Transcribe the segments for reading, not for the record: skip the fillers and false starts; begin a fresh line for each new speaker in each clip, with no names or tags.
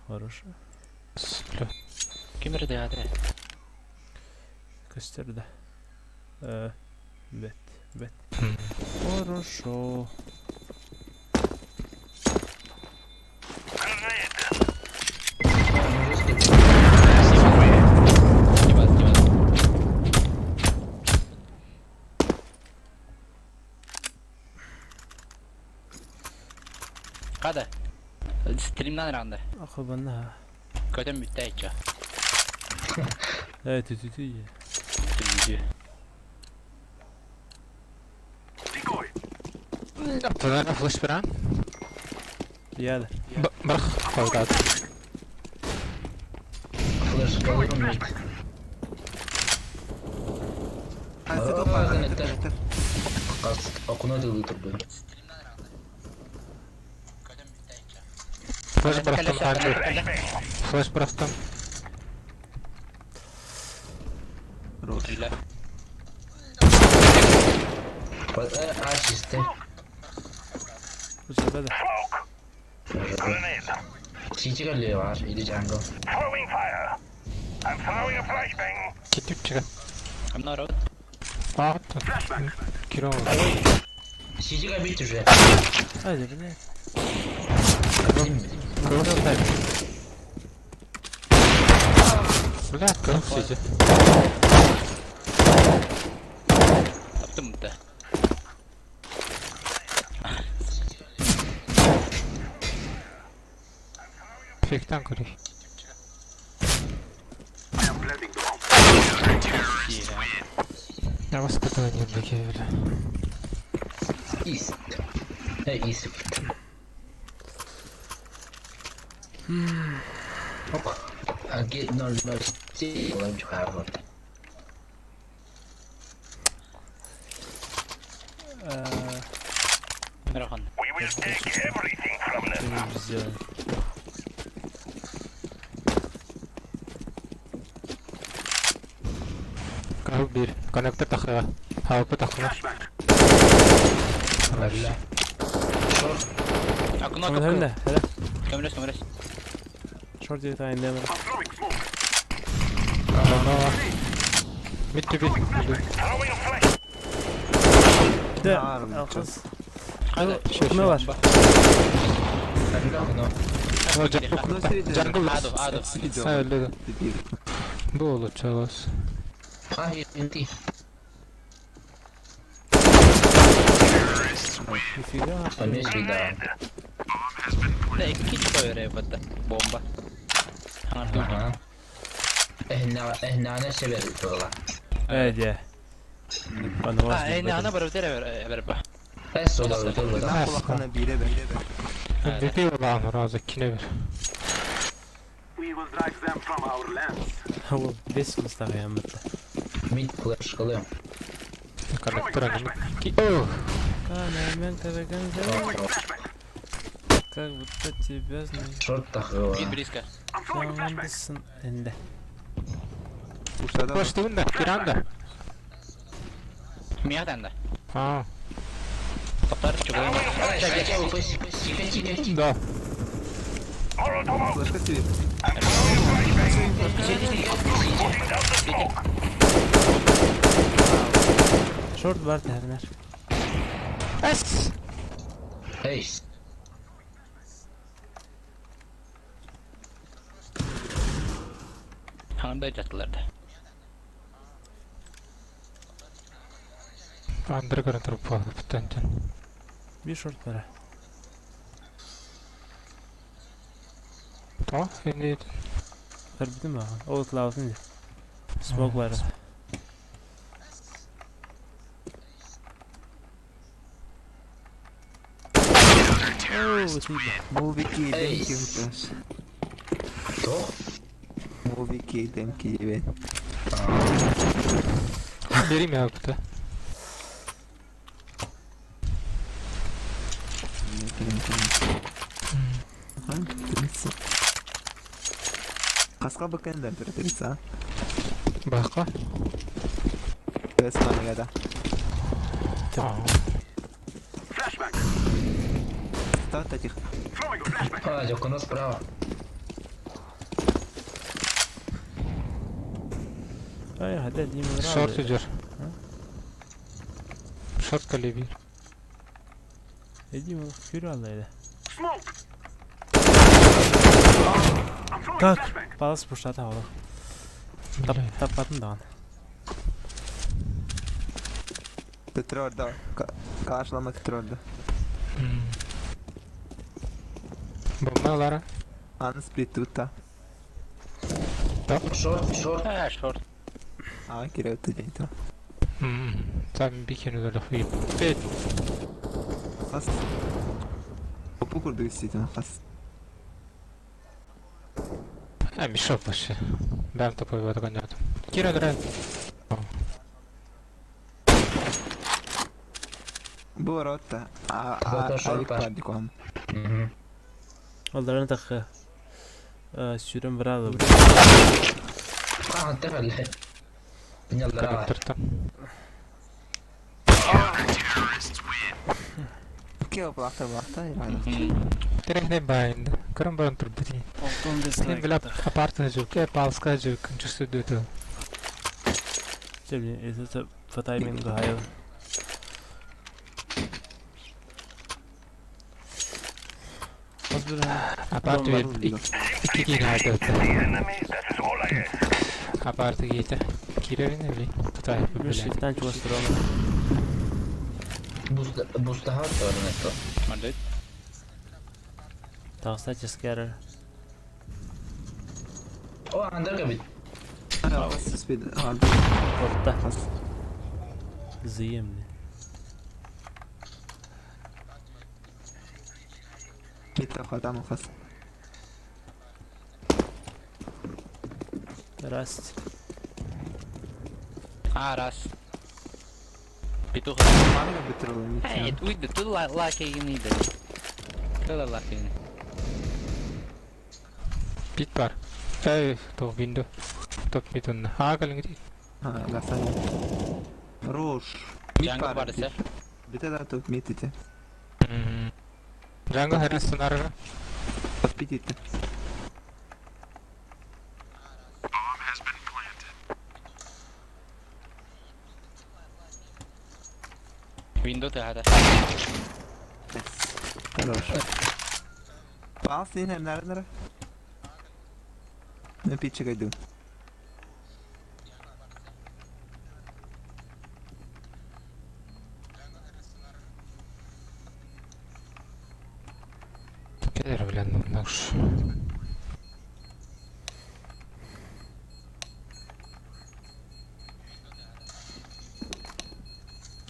Хорошо.
Ким эрэ дэҕэтэ?
Көстөр да. Э, бэт, бэт. Хорошо.
Хада. Стримнан ранды.
Ахыбанна.
Көтөн бүттэ иччэ.
Э, тү-тү-тү.
Тү-тү.
Флеш флеш берәм.
Яда.
Бырах калгат.
Флеш алырым. Окуна дылы турбун.
Флеш бырахтым Флеш бырахтым.
Ротриля.
А, чисто.
Уже да.
Сити лево, или джангл.
Кетип чыга.
I'm not out.
А, Кирилл.
Сити бить уже.
Айда, блядь.
Бля, кыл сити.
Таптым да.
Фектан көрей. Я вас куда не бля.
Ист. Ист. Оп. Агет 007 оламчы Harvard.
Мирахан.
Сделаем.
Кал бир. Коннектор тахыга. ХВП тахыга.
Бля. Шорт.
Окно
Хәллә,
капкы.
хәллә.
Көмрес, көмрес.
Шорт дип айндамыр.
Мид түби.
Да, алқыз.
Хада.
Кime var?
Окно.
Джангл.
Аду, аду.
Öyle. Bu olur çalas.
А, инти.
Нифига.
Помесь да.
Да, икки qo'yar bu Bomba.
Ага. Ehna sever tuolla.
Evet ya. Bana
Ha, endi ana bir bere bere.
Tässä on tullut.
Kulakına bire ben.
MVP olan razı kine bir.
Ол 5 кылыстағы ямытты.
Mid flash кылым.
Коннектор О!
Мен Как будто тебя знаю.
Шорт тахыла.
Mid близко.
Tamamdısın ende.
Uçlardan
Boş değil de, Kiranda.
Miyatan da.
Ha.
Toplar чугай.
Тихо, тихо, тихо.
Да.
Флешка сидит.
Шорт бар тәрнер.
Эс.
Эй.
Ханда жатыларды.
Андыр көрін тұрып қалды бүтәнтен.
Bir шорт бар.
Tamam, şimdi
Көрбүтүм ага. Ол тлаутын. Смок бар. Оу, тиді.
Movie
Эй.
demki bitmiş.
Toch?
Movie demki evet.
vereyim ya kutu.
Қасқа бөкендер түртірса.
Баққа.
Өз қанығада. Та тихо.
А, окно справа.
Ай, хата Дима
Шорт идет. Шорт калибир.
Дима күр аллайды. Как? Палас пуштата олох. Тап таппатын даҕаны.
Тетрорда. Кашлама тетрорда.
Бомба Лара.
Аны сплит тута.
Шорт, шорт.
А, шорт.
А, кирев тудейто.
Там бикини долох Бет.
Хас. Опу курдук иститин хас.
А, мешок вообще. Бэм тупой вот гонят. Кира драйв.
Бу ротта. А,
Зато
а,
шорт
авик
бар.
пардикон.
Мгм.
Олларын тахы. Сүрін бұрады.
А, тегеле. Пиняллара.
Коннектор там.
Кео плахта плахта ирада.
Терехне байнд. Көрөн баран турбути. Сен билап апарта жүк, э палска жүк, чувствую это.
Это по таймингу хайыл.
Апарт икки кин айда. Апарт гейте. Киревин или? Тутай.
Шифтан чувастырона.
Бустаха торнето.
Мандит.
Тағыста ческәрі.
О, андерга бит.
Хас спид.
Отта.
Хас.
Зиемни.
Митта хатам хас.
Здрасте.
А, раз. Петух.
Маны битирил.
Эй, уйды, тут лакейгин иди. Тут лакейгин.
Пит бар. Эй, то window. Топ мид онна. А, калингри.
А, гасан. Руш.
Джанго бар десе.
Бите да тут митите.
Джанго харис сонарга.
Подпитите.
Window тахата.
Хорош. Палс не нэр нэр. Не пиче гайду.
Кедер блин, наш.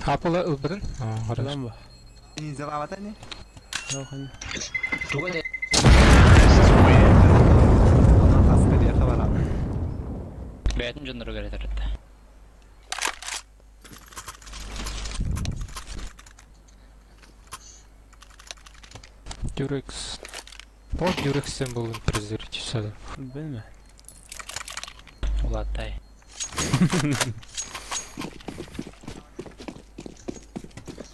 Апла ылбытын. А, хорошо.
Ламба.
Не залавата не?
Охан.
Туга де.
Она хаска бияха бара.
Бәтин жоннору керек тарта.
Дюрекс. Вот Дюрекс сен был презерватив сада.
Білме.
Улаттай.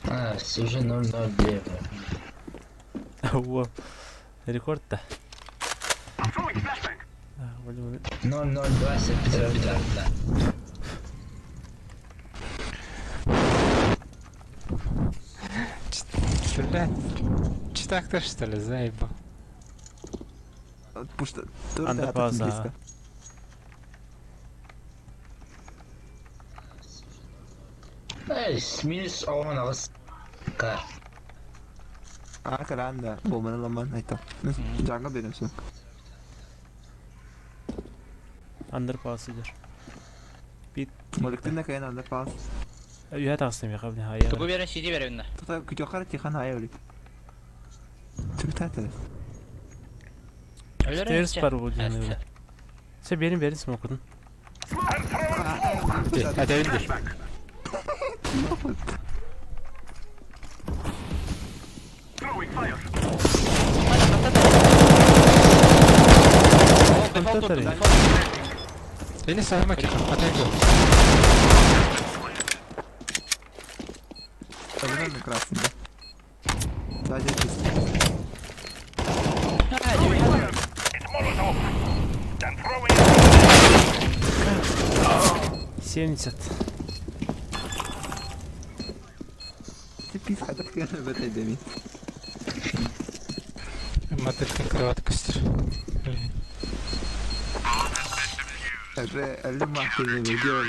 А, уже 009.
Во. Рекорд та.
002 Петра Петра.
Блядь. Читак-то что ли, заебал.
Пушта.
Андерпас, а.
Эй, минус оған ағыз. Кар.
А, каранда. Болманы ламан айта. Джанго берем сен.
Андерпас идер. Бит.
Моликтин кайын андерпас.
Үйә тағыстым яқа біле хайа.
Тугу берен сиди берен.
Тута күтөкар тихан ая олик. Түртәтер.
Терс бар бұл дені. Сен берин берин смокудun.
Әдәбин Эни сахама кит. Атайгы.
Табынан красный. Да, здесь.
70.
Ты пис хайдах кыана дэми.
Моделька кроватка көстөр.
Эрре әлі махтыны видео.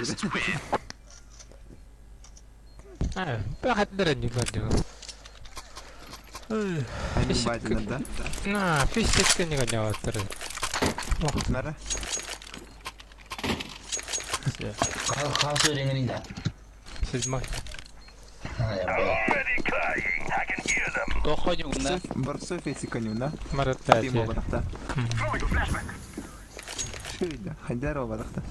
А, бахаттара не бардым.
Они бадина, да?
На, физически не гоняттар.
Нара?
Хал сөйлеңін да.
Седьмой.
Тоходи уна.
Барсой фесиканю, да?
Марат
Ты мобадахта. Шүйді, хайдар обадахта.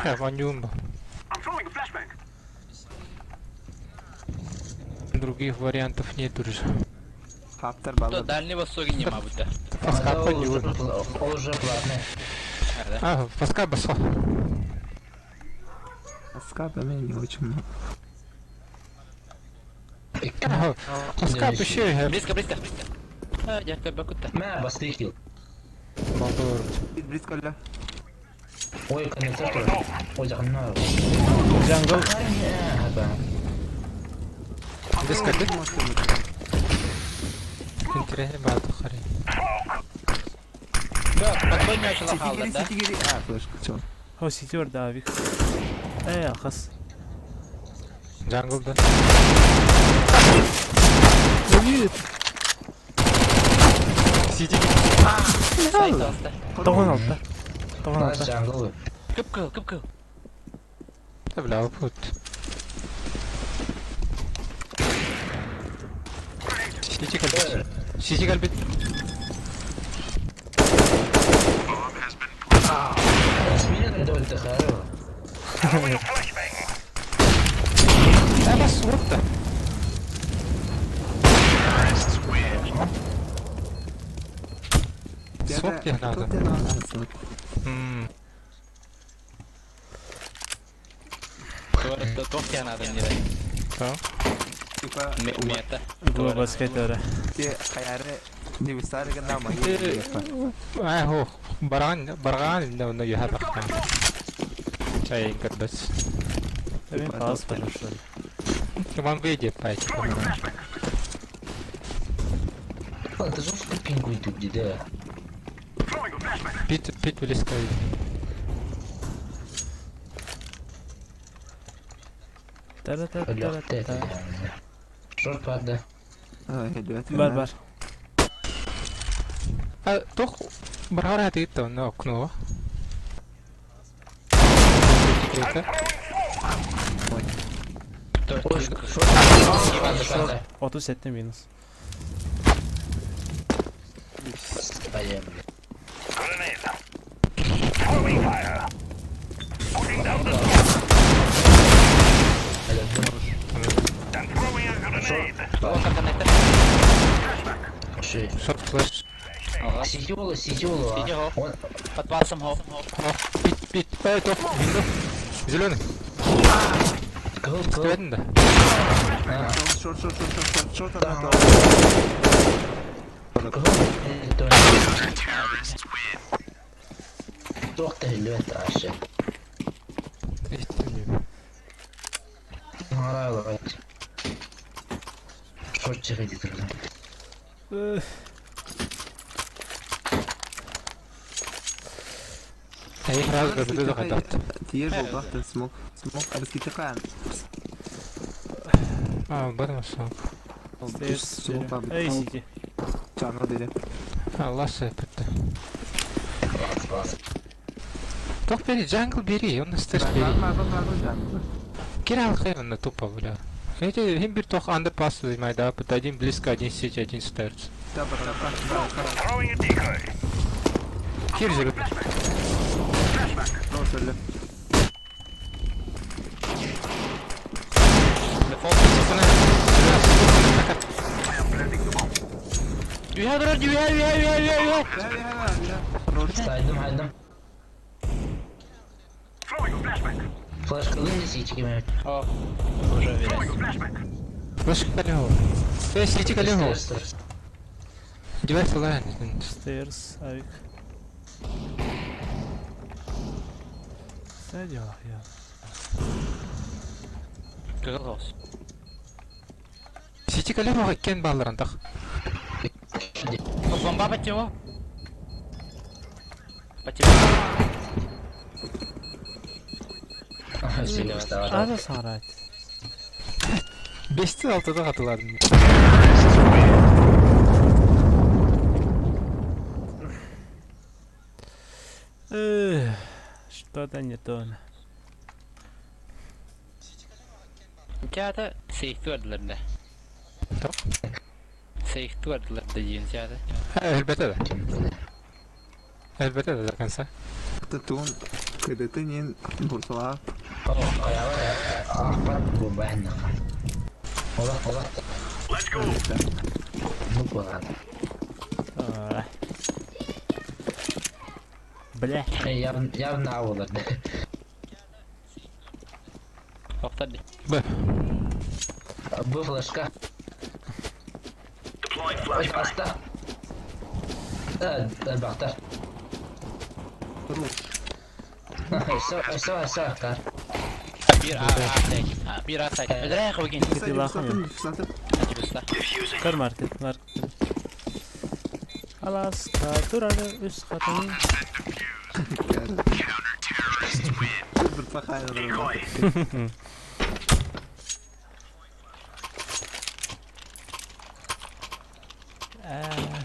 Я ванюмба. Других вариантов нет уже.
Хаптар
То
баллада.
дальнего соги нема будто.
Фаска
Ол уже платный.
А, фаска басо.
Аскапа меня не очень много.
Фаска еще.
Близко, близко, близко. А, я как бы куда.
Мә, басты кил.
Молдор.
Близко ля.
Ой, коннектор тұр. Ой, жақынна.
Джангл.
Близко ты? Интересно, брату хари.
Да, подбой начала халда,
Сити
да?
гири, а, флешка, чё?
О, сетер, да, Вик. Хас.
Джангл, да?
Привет.
Сиди.
Сайт алста.
Тоғын алды. Тоғын алды.
Джангл.
Кып-кыл, кып-кыл.
Да, бля, вот. Сити кальбит. Сити кальбит.
Смена довольно хорошо.
Да, бас, вот да. Смок тебе надо.
Тоқ надо не
Да.
Типа,
Мета.
Глобальская теория.
те хаяры не висары гана мои.
А, хо, баран, баран, да, но я так. Чай, бas.
Мен пас что ли.
Вам выйдет, пайки.
Это жестко пингуй тут, да.
Пит, пит близко.
Та-та-та-та-та.
Шорт бар да.
Бар, бар.
А, тох, баргара ты на окно.
Шорт.
37 минус.
Шорт флеш.
Сидела, сидела.
Сидела.
Он
Под пасом хоп.
Пит, пит, эй, топ, виндо. Зеленый.
Кыл, кыл.
Стоит, да?
Шорт, шорт, шорт, шорт, шорт, шорт,
Тоқта лөт ашы. Шорт чыгы дейді.
Я их раз буду догадать.
Тиер был бахта смог. Смог, а бескитыкан.
А, бадам смог.
Эй, сиди.
Чано dedi.
А, ласа бітті. Тоқ бери, джангл бери, он стерс бери. Кирал хрен на тупо, бля. Эти им бир тох андерпас да, один близко, один сити, один стерс. Кир зеленый.
Üye üye üye üye üye.
Saydım haydım. Флеш кылын десе ички
О, уже верес.
Флеш калево. Эй, сити калево. Девайс лайн.
Stairs, авик. Дьалахьыйа.
Кыһыл соҕус.
Сити кэлэн оҕо иккиэн бааллар антах.
Бомба почему? Почему?
Ада сарайт.
Бестен алтыда хатыладым.
Что-то не то.
Чата сейф көрдүлэр да.
Тоқ?
Сейф көрдүлэр да диэн чата.
Элбете да. Элбете да до конца.
Туун кыдытын бурсалаах.
Бля.
Явно олар.
Охтар ди.
Б.
Бу флешка. Ой, аста. Бахтар. Все, все, все, кар.
Bir A A Bir A site. Ödere koyun.
Сатып.
Көр маркет, маркет. Alaska турары үс хатын.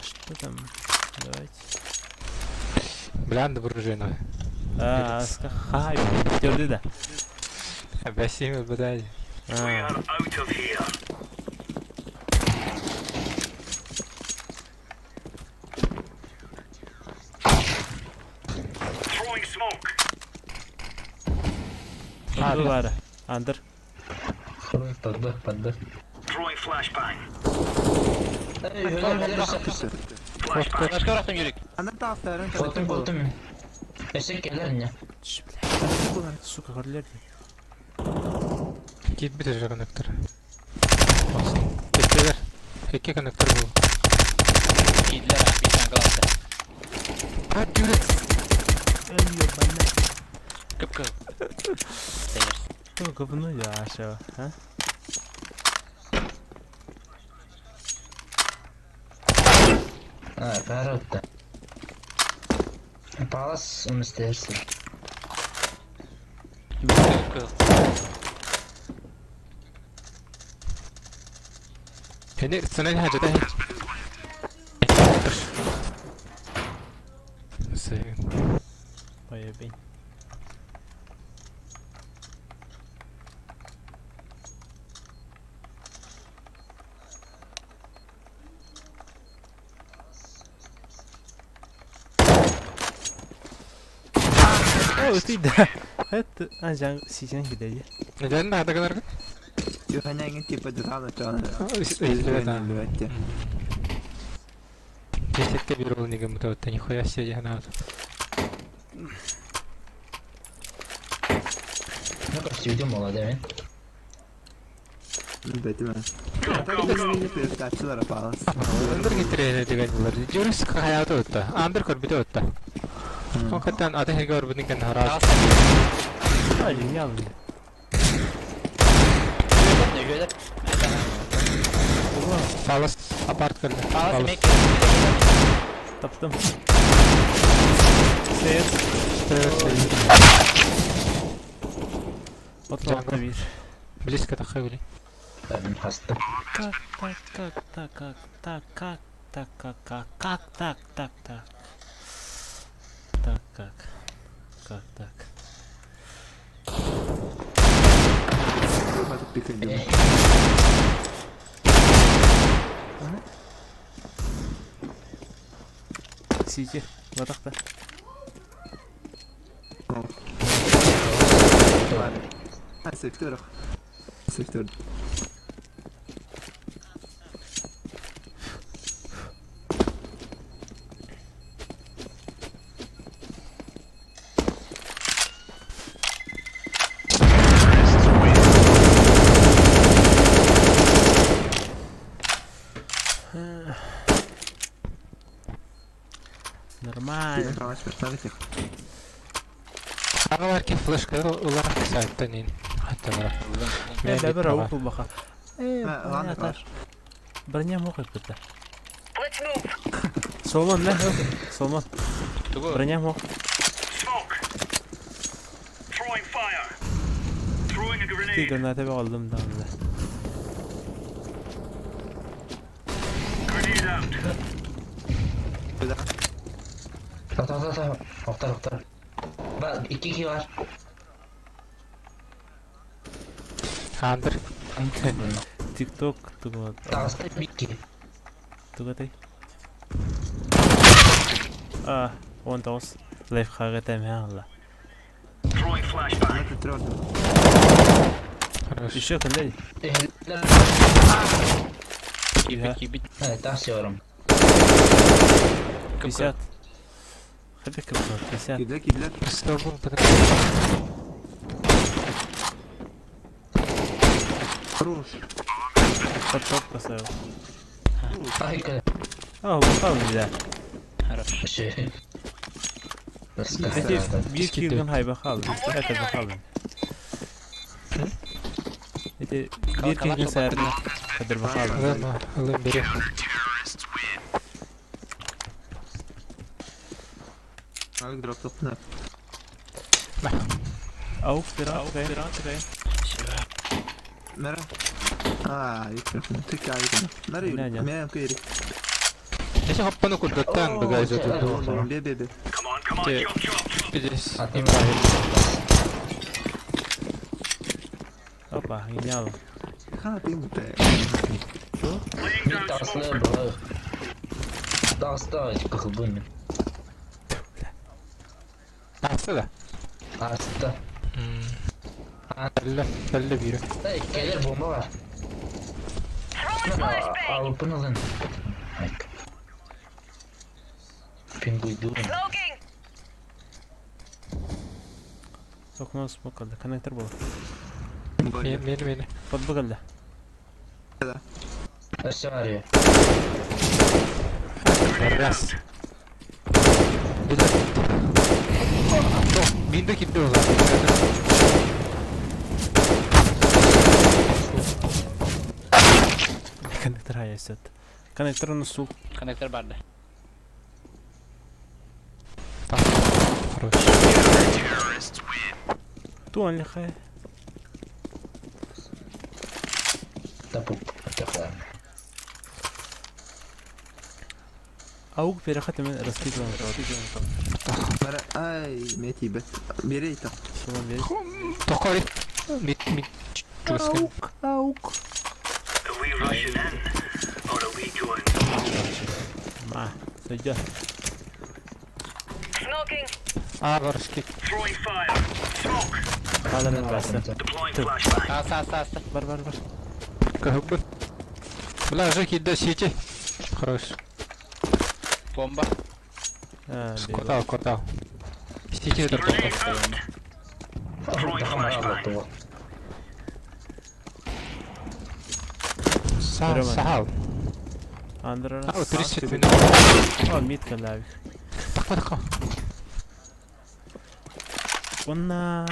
Что там? Давайте.
Блянды буржина.
А, Аска хай. Көрдү да.
Бәсиме бәдәй.
Анды бар. Андыр.
Подды, подды.
Başka bıraktım yürük.
Koltum koltum. Eşek gelir ne?
Тш, бля. Сука, көрүлөр.
Кит бит уже коннектор. Кеттелер. Эки коннектор бул.
Giydiler abi bir tane kaldı.
А, дюрекс.
Kıpkızıl. Stairs.
Что говно я аша, а?
А, коротко. Палас он stairs.
Kıpkızıl.
Хени сенен хаҗата. Сен.
Поебень. О, ты да. Это а жан сижен кидеди.
Неден надо гынаргы?
Юханяңын типа дыраны чаны.
Илбет. Десятке бир ол неге мутабытта нихуя себе надо.
Ну как люди молодые.
Бетиме.
Андыр гитрене деген булар. Дюрекс хаяты өттө. Андыр көрбүтө өттө. Хокаттан аты хеге орбутун кен харас.
А, не
Şöyle.
Палас апарт көрдү.
Palas
Палас.
yemek.
Таптым. Stairs. Отла бир.
Близко тахы
Ben hasta.
Как так, как так, как так, как так, как, как, как так, так, так. Так, как. Как так. Сити. Батақта.
Сектор. Сектор.
Нормально.
Аҕалар ки флешка ылар сайтан ин. Хатталара.
Э, бэбер аук булбаха. Э,
Ладно,
атар. Броня мох ыппыта. Соломон, мэ, Соломон.
Тугу?
Броня мох. Ти граната алдым да.
Tamam tamam tamam. Oktar oktar. Bak iki iki var.
Андыр.
Тикток тугу
Таҕыста бикки.
тугатай. А, 19. Лайфхак этэмэ алла.
Она трёрдым.
Хорош.
Еще кандай?
Киирбит, киирбит.
Тахсыyorum.
50. Хабик 50.
Кидле, кидле.
Столбун
Хорош.
Под топ поставил.
Ay
А, упал да.
Хорош.
Şey.
Эти биир кииргэн хайба хаалын. Это бахалын. Эти биир кииргэн саарна хадыр бахалын.
Ылым, ылым бери.
Алик дроп топ.
Аук пират, пират,
Мера. А, Тык алик. Нары.
Не, не.
Мен кыйри.
Эти хоппаны курдаттан быгай зөтүлдү.
Бе бе бе.
Те Здесь
Атын.
Опа, гениал.
Хана пингте.
Bir takslı balık. Takslı kıkıldım.
Тахса да.
Takslı.
Бэллэ, бэллэ бири.
Gelir bomba var. Avrupa'nın alın. Pinguydum.
Окно смокалда, коннектор был.
Мен, мен, мен.
Подбыгалда.
Aşağı arıyor.
Раз. Билет. Минді кимде олар?
Коннектор хаясет. Коннектор на сул.
Коннектор барды.
Хорош.
Туан лихай.
Tapu. Tapu.
Аук переход мен раскидываем.
Мера. Ай, мети бе. Берей та.
Солом бери.
Токори. Мит, мит. Чуска.
Аук, аук. Ма, сойдет.
А, барышки.
Падан басы.
Аса, аса, аса.
Бар, бар, бар.
Кахыбы. Бля, же кидда сити. Хорош.
Бомба.
А,
Котал, котал. Сити это бомба.
Daha
Са,
Роман.
сахал.
Андра.
А, 30 минут.
О, митка лавик.
Тахма, тахма.
Онна.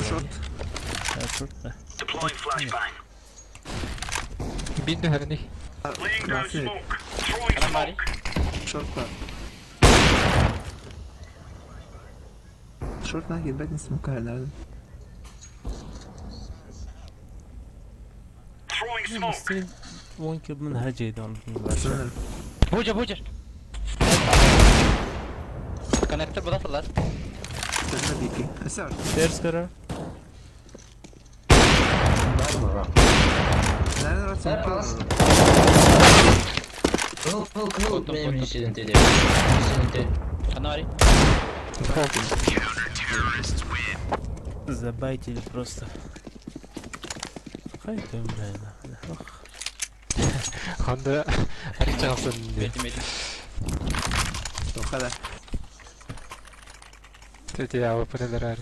Шорт.
Шорт.
Бинді хәрни.
Насы.
Канам бары.
Шорт бар. Шорт на кидбет не смокар, наверное.
Вон кил من هجيدون.
Бучер, бучер. Коннектор була салар.
Бики. Сэр.
Терскара.
Наверное,
Sen
раз.
Kıl kıl kıl
Otur,
benim
otur.
işledim dedi. İşledim dedi.
Канам бары.
Забайтили просто. Хай там, блин. Ох.
Ханда аричасын.
Бетим, бетим.
Тоқада.
Тете я опынелер.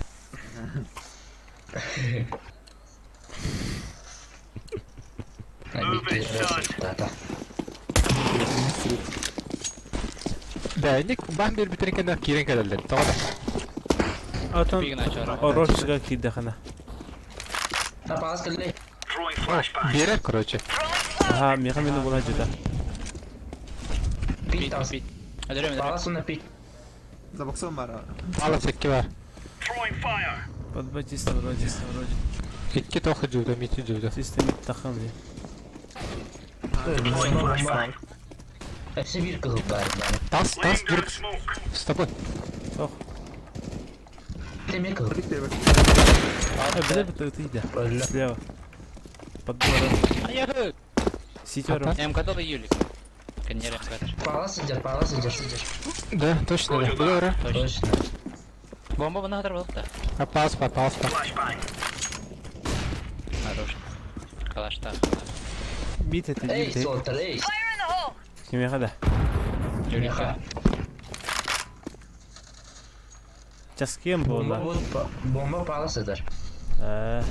Bitti.
Да, ник бан бер битерен кенде кирен кәләлдер. Тагы.
Отон
Тупигин ачара.
Орошка киирдэххинэ.
Паас кэллэй.
Биэрэр, короче.
Аха, миэхэ мин була дьыта.
Пит
Пит,
таас.
пит. Өлөрөм, өлөрөм.
Паас уна пит.
За боксом бара.
Мало секки бар.
Подба чисто вроде, чисто вроде.
Икки тоқ жууда, мити жууда.
Чисто мид тахам дии.
Өссө биир кыһыл баар баар.
Тас, тас, дурк. С тобой.
Ох.
Эмиэ кыһыл.
А, бля, это ты иди.
Өллө.
Слева. Подбора.
Аяғы!
Ситером.
МК-да Юлик. Кеннер МК.
Паала сылдьар, паала сылдьар, сылдьар.
Да, точно, да. Было,
Точно.
Точно.
Бомба бұны хатыр болыпты.
А пас, па, пас, па.
Хорош. Калашта.
Бит это
Эй,
бит.
суолтар, эй.
Кимиэхэ да.
Юлика.
Часкием
Бомба
буолла.
бу- бомба паала сытар.
Э.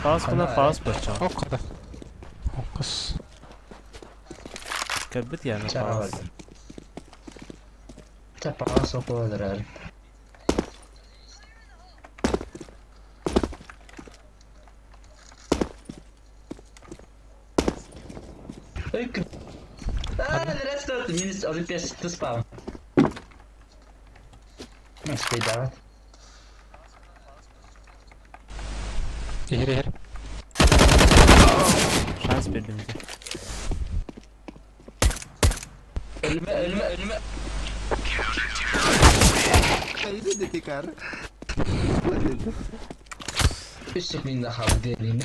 Паас кына паас бача.
О, қада. О, қыз.
Кэлбит яна
Чаа
паас.
бардым. Ча паала сокуладыр. Ой, А, здравствуйте, минус 1,5 ты спал. Ну, спей, давай.
Ихер, ихер.
Шанс бердим дии.
Ölüme, ölüme, ölüme.
Иди дикар.
Үс минда хабы дерин.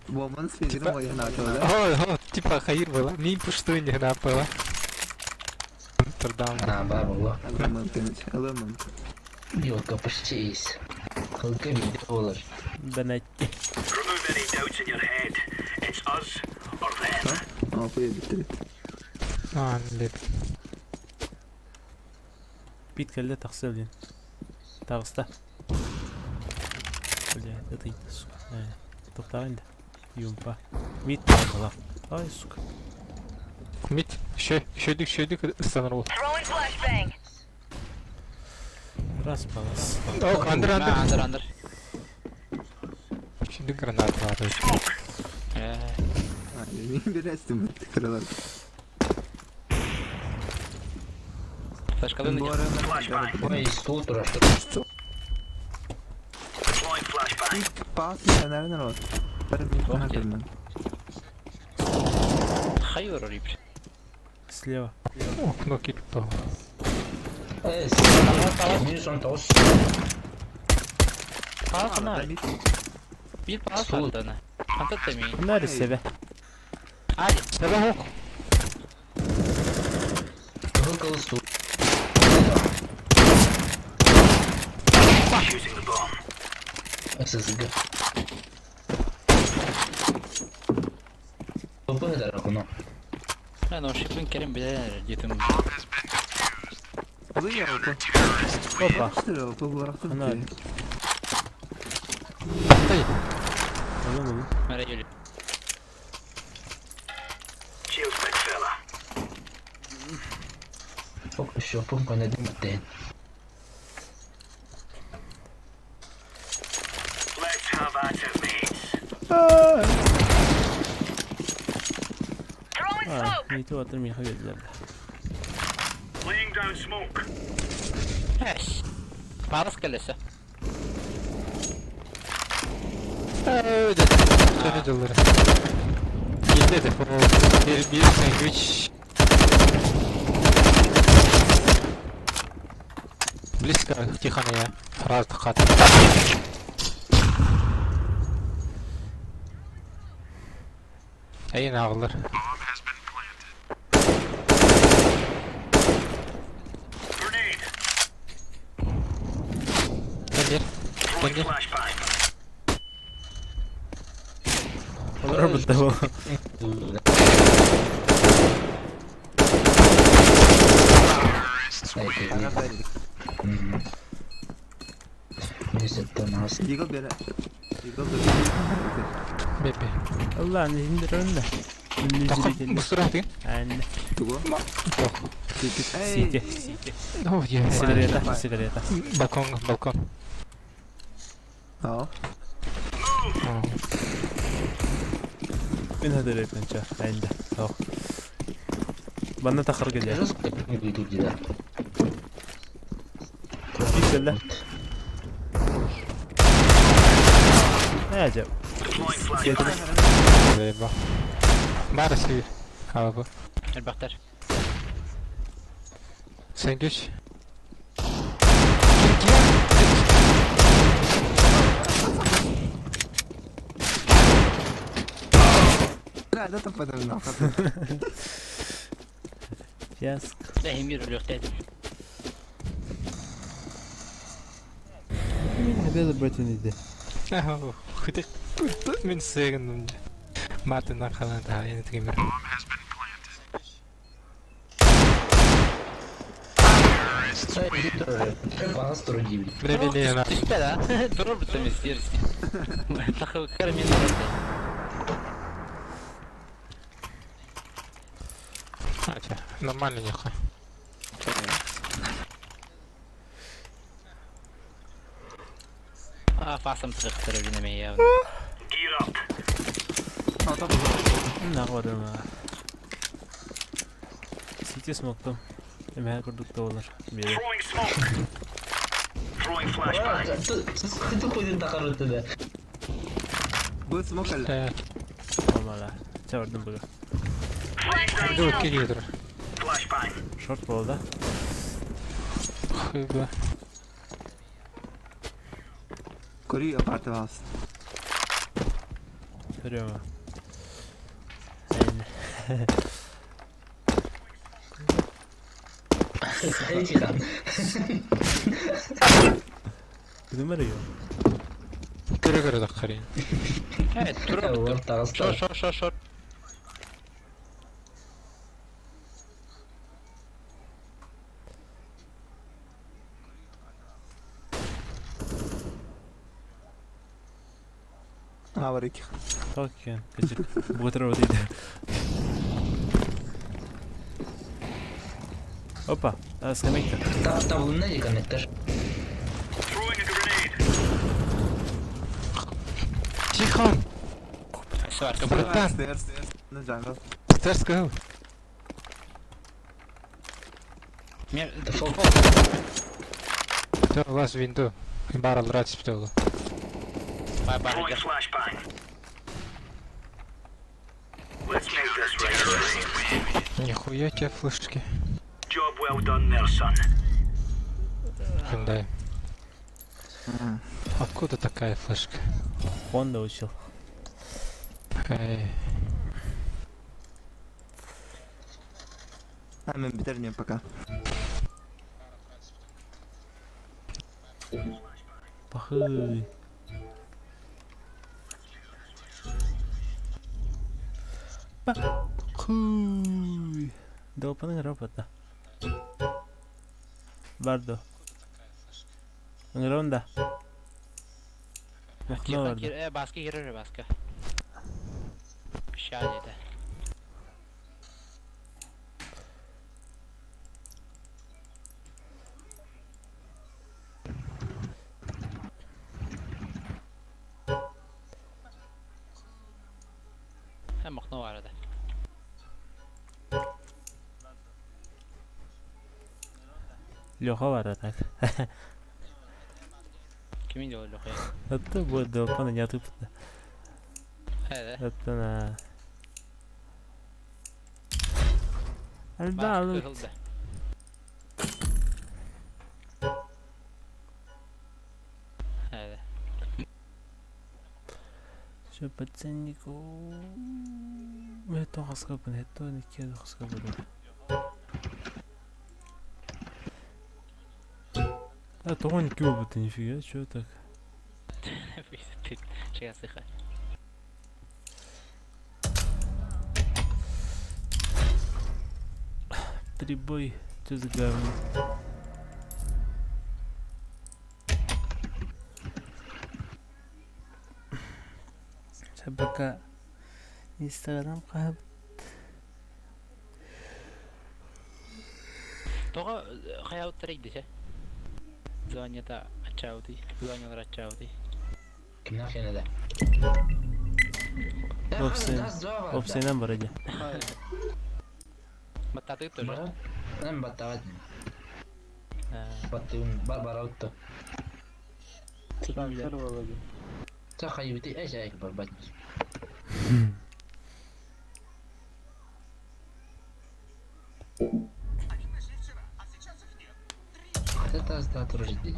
Боман спидин мой на то, да?
О, о, типа хайр было. Мин пушту не напала. Турдан.
А, бар болла.
Аламан пенч, аламан.
Yok kapışçıyız. Kılka bir de olur.
Бенетти.
О, поедет.
А, лет.
Бит кэллэ тахсыа диэн. Таҕыста. Бля, это и сука. Э, Тоқтағын да. Юмпа. Мид талап. Ай, сука.
Мит, еще, еще дик, еще дик, станар
Раз палас.
О, андер, андер.
Андер, андер.
Şimdi гранат var.
Э,
Мин берестим крылар.
Флешкалын
Ой, стул турар.
Пас нерен рот.
Хайыр орип.
Слева.
Окно кипто.
Эй, минус 19.
Паласына. Bir palas
Стул.
аттаны. Антат демейін.
Нари себе.
Али.
Себе ок.
Кыл кыл стул. ССГ. Топы дар окно.
Мен ошипын керем билер детим.
Опа. Ана.
Тай.
Алын алын.
Мере Юлик.
Ок, еще пумка на дым ден.
А, мити отыр миха бердилер.
Эш. Палас келесі.
Öyle. Şöyle diyorlar. Yedi de bir bir sandviç. Близко тихо я. Раз хат. Эй нағылыр. Кемдер? Кемдер?
Олар бітті бұл.
Минус 19.
Игл бере. Игл бере.
Бебе.
Allah'ın indirir önüne.
Тоққа быстыра тыгын.
Анна.
Тугу?
Тоқ.
Сити.
О, е.
Сигарета, сигарета.
Балкон, балкон.
Аа.
Мин хадырыппын ча. Энде. Ох. Банна тахарга дьэ. Кэллэ. Ээ дьэ.
Бары сир. Хаба.
Элбэхтэр.
Сэндвич.
Да, да, таппатым.
Фиаско.
Эһимир өлүөхтэй.
Мин хабела братин иде.
Хытык. Мин сыгын. Мартин халан та энэ тгэмэр. Бре на.
Түспэ да. Турар бутта мистер. Тахы мен.
Ача, нормально нихуя.
А фасам тыктыры бинеме я.
Нагорым. Сити смоктум. Эмэһэ курдук да болар. Бире.
Бу смок эле.
Так,
Омала. Чабардым буга.
ду кигидер.
Шорт болду да.
Хыба.
Көрүй апарты бас.
Көрөм. Энде. Күнүмөр юу?
Көрө көрө да карин.
Э, турар бутта. Шор шор шор шор.
Аа бар iki.
Токио. Кэжик. Бугатар дейди. Опа, скамейка.
Тихон,
Сварка.
братан,
Stairs. На jungle.
stairs go.
Мер.
Все, лаз винду. Барал рад спитал.
Бай бай.
Нихуя тебе флешки. Да. Откуда такая флешка?
Он научил.
Эй,
А мен битермин пока.
Пахы. Пахы. Долпаның робота. Бардо. Ыңырында. Мохно барды.
Э, баска кирер баска. Ща деді. Hem окно бар edi.
Леха бар так.
Kimin diyor Loka'ya?
Это будет долпаны не отыпты.
Evet.
Это на.
Баска
Альда,
kırıldı. Evet.
Что пацанику? Это хаскапын, это не кеду хаскапын. А то он кюбы нифига, чё так?
Чекай, сыха.
Прибой, чё за говно? Собака. Инстаграм хаб.
Тоҕо хайаабыттара ирдэсэ? Званиета аччаабытый, званиелара аччаабытый.
Кимнээх кэннэ
Опсайын. Опсайынан бара дии.
Баттаатыгыт тоже?
Бара? Мен баттаабат. Баттыгын бар барабыт
Сытан
то. Хайыбыты эсэк барбат. Хата тас турар дии.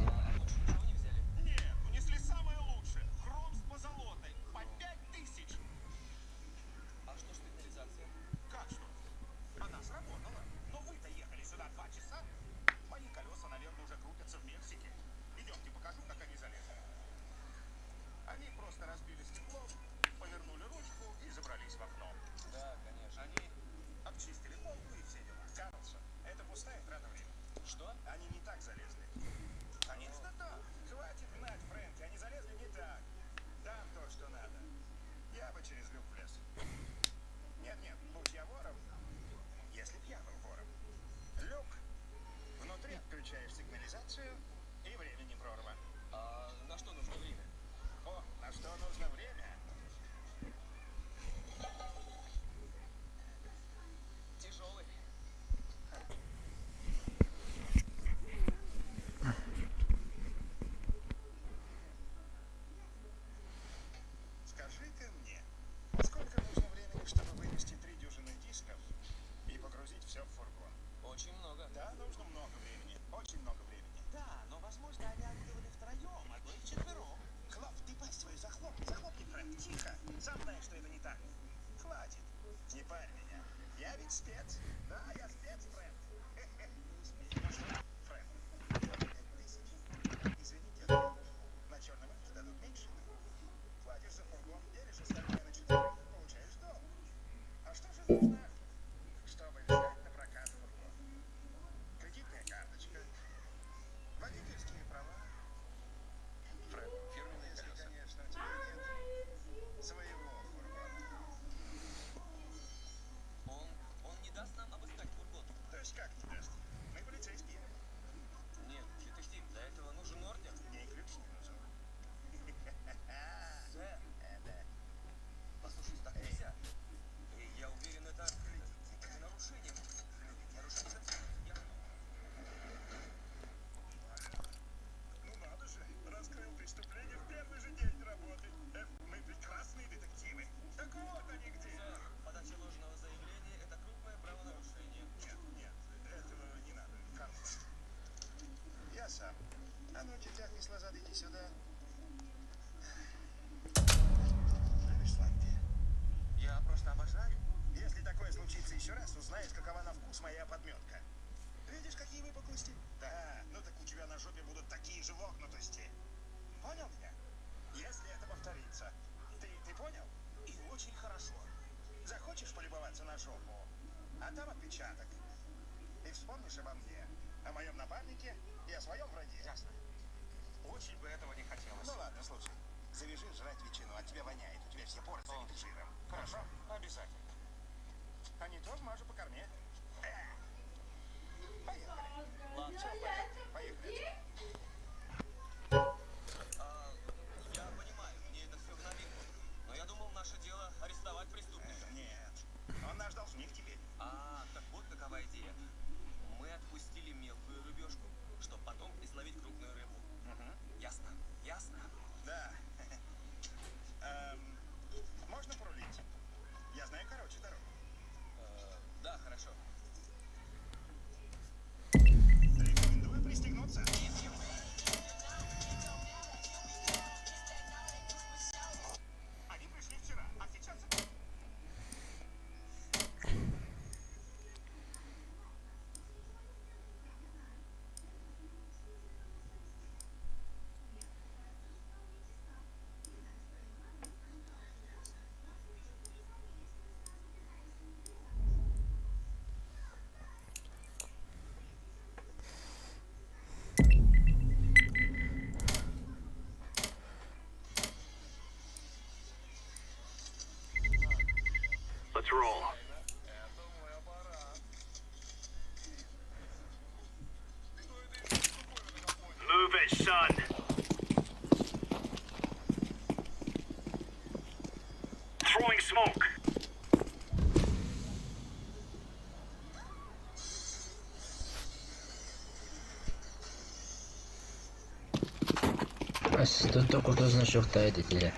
Тут куртуз значок этили.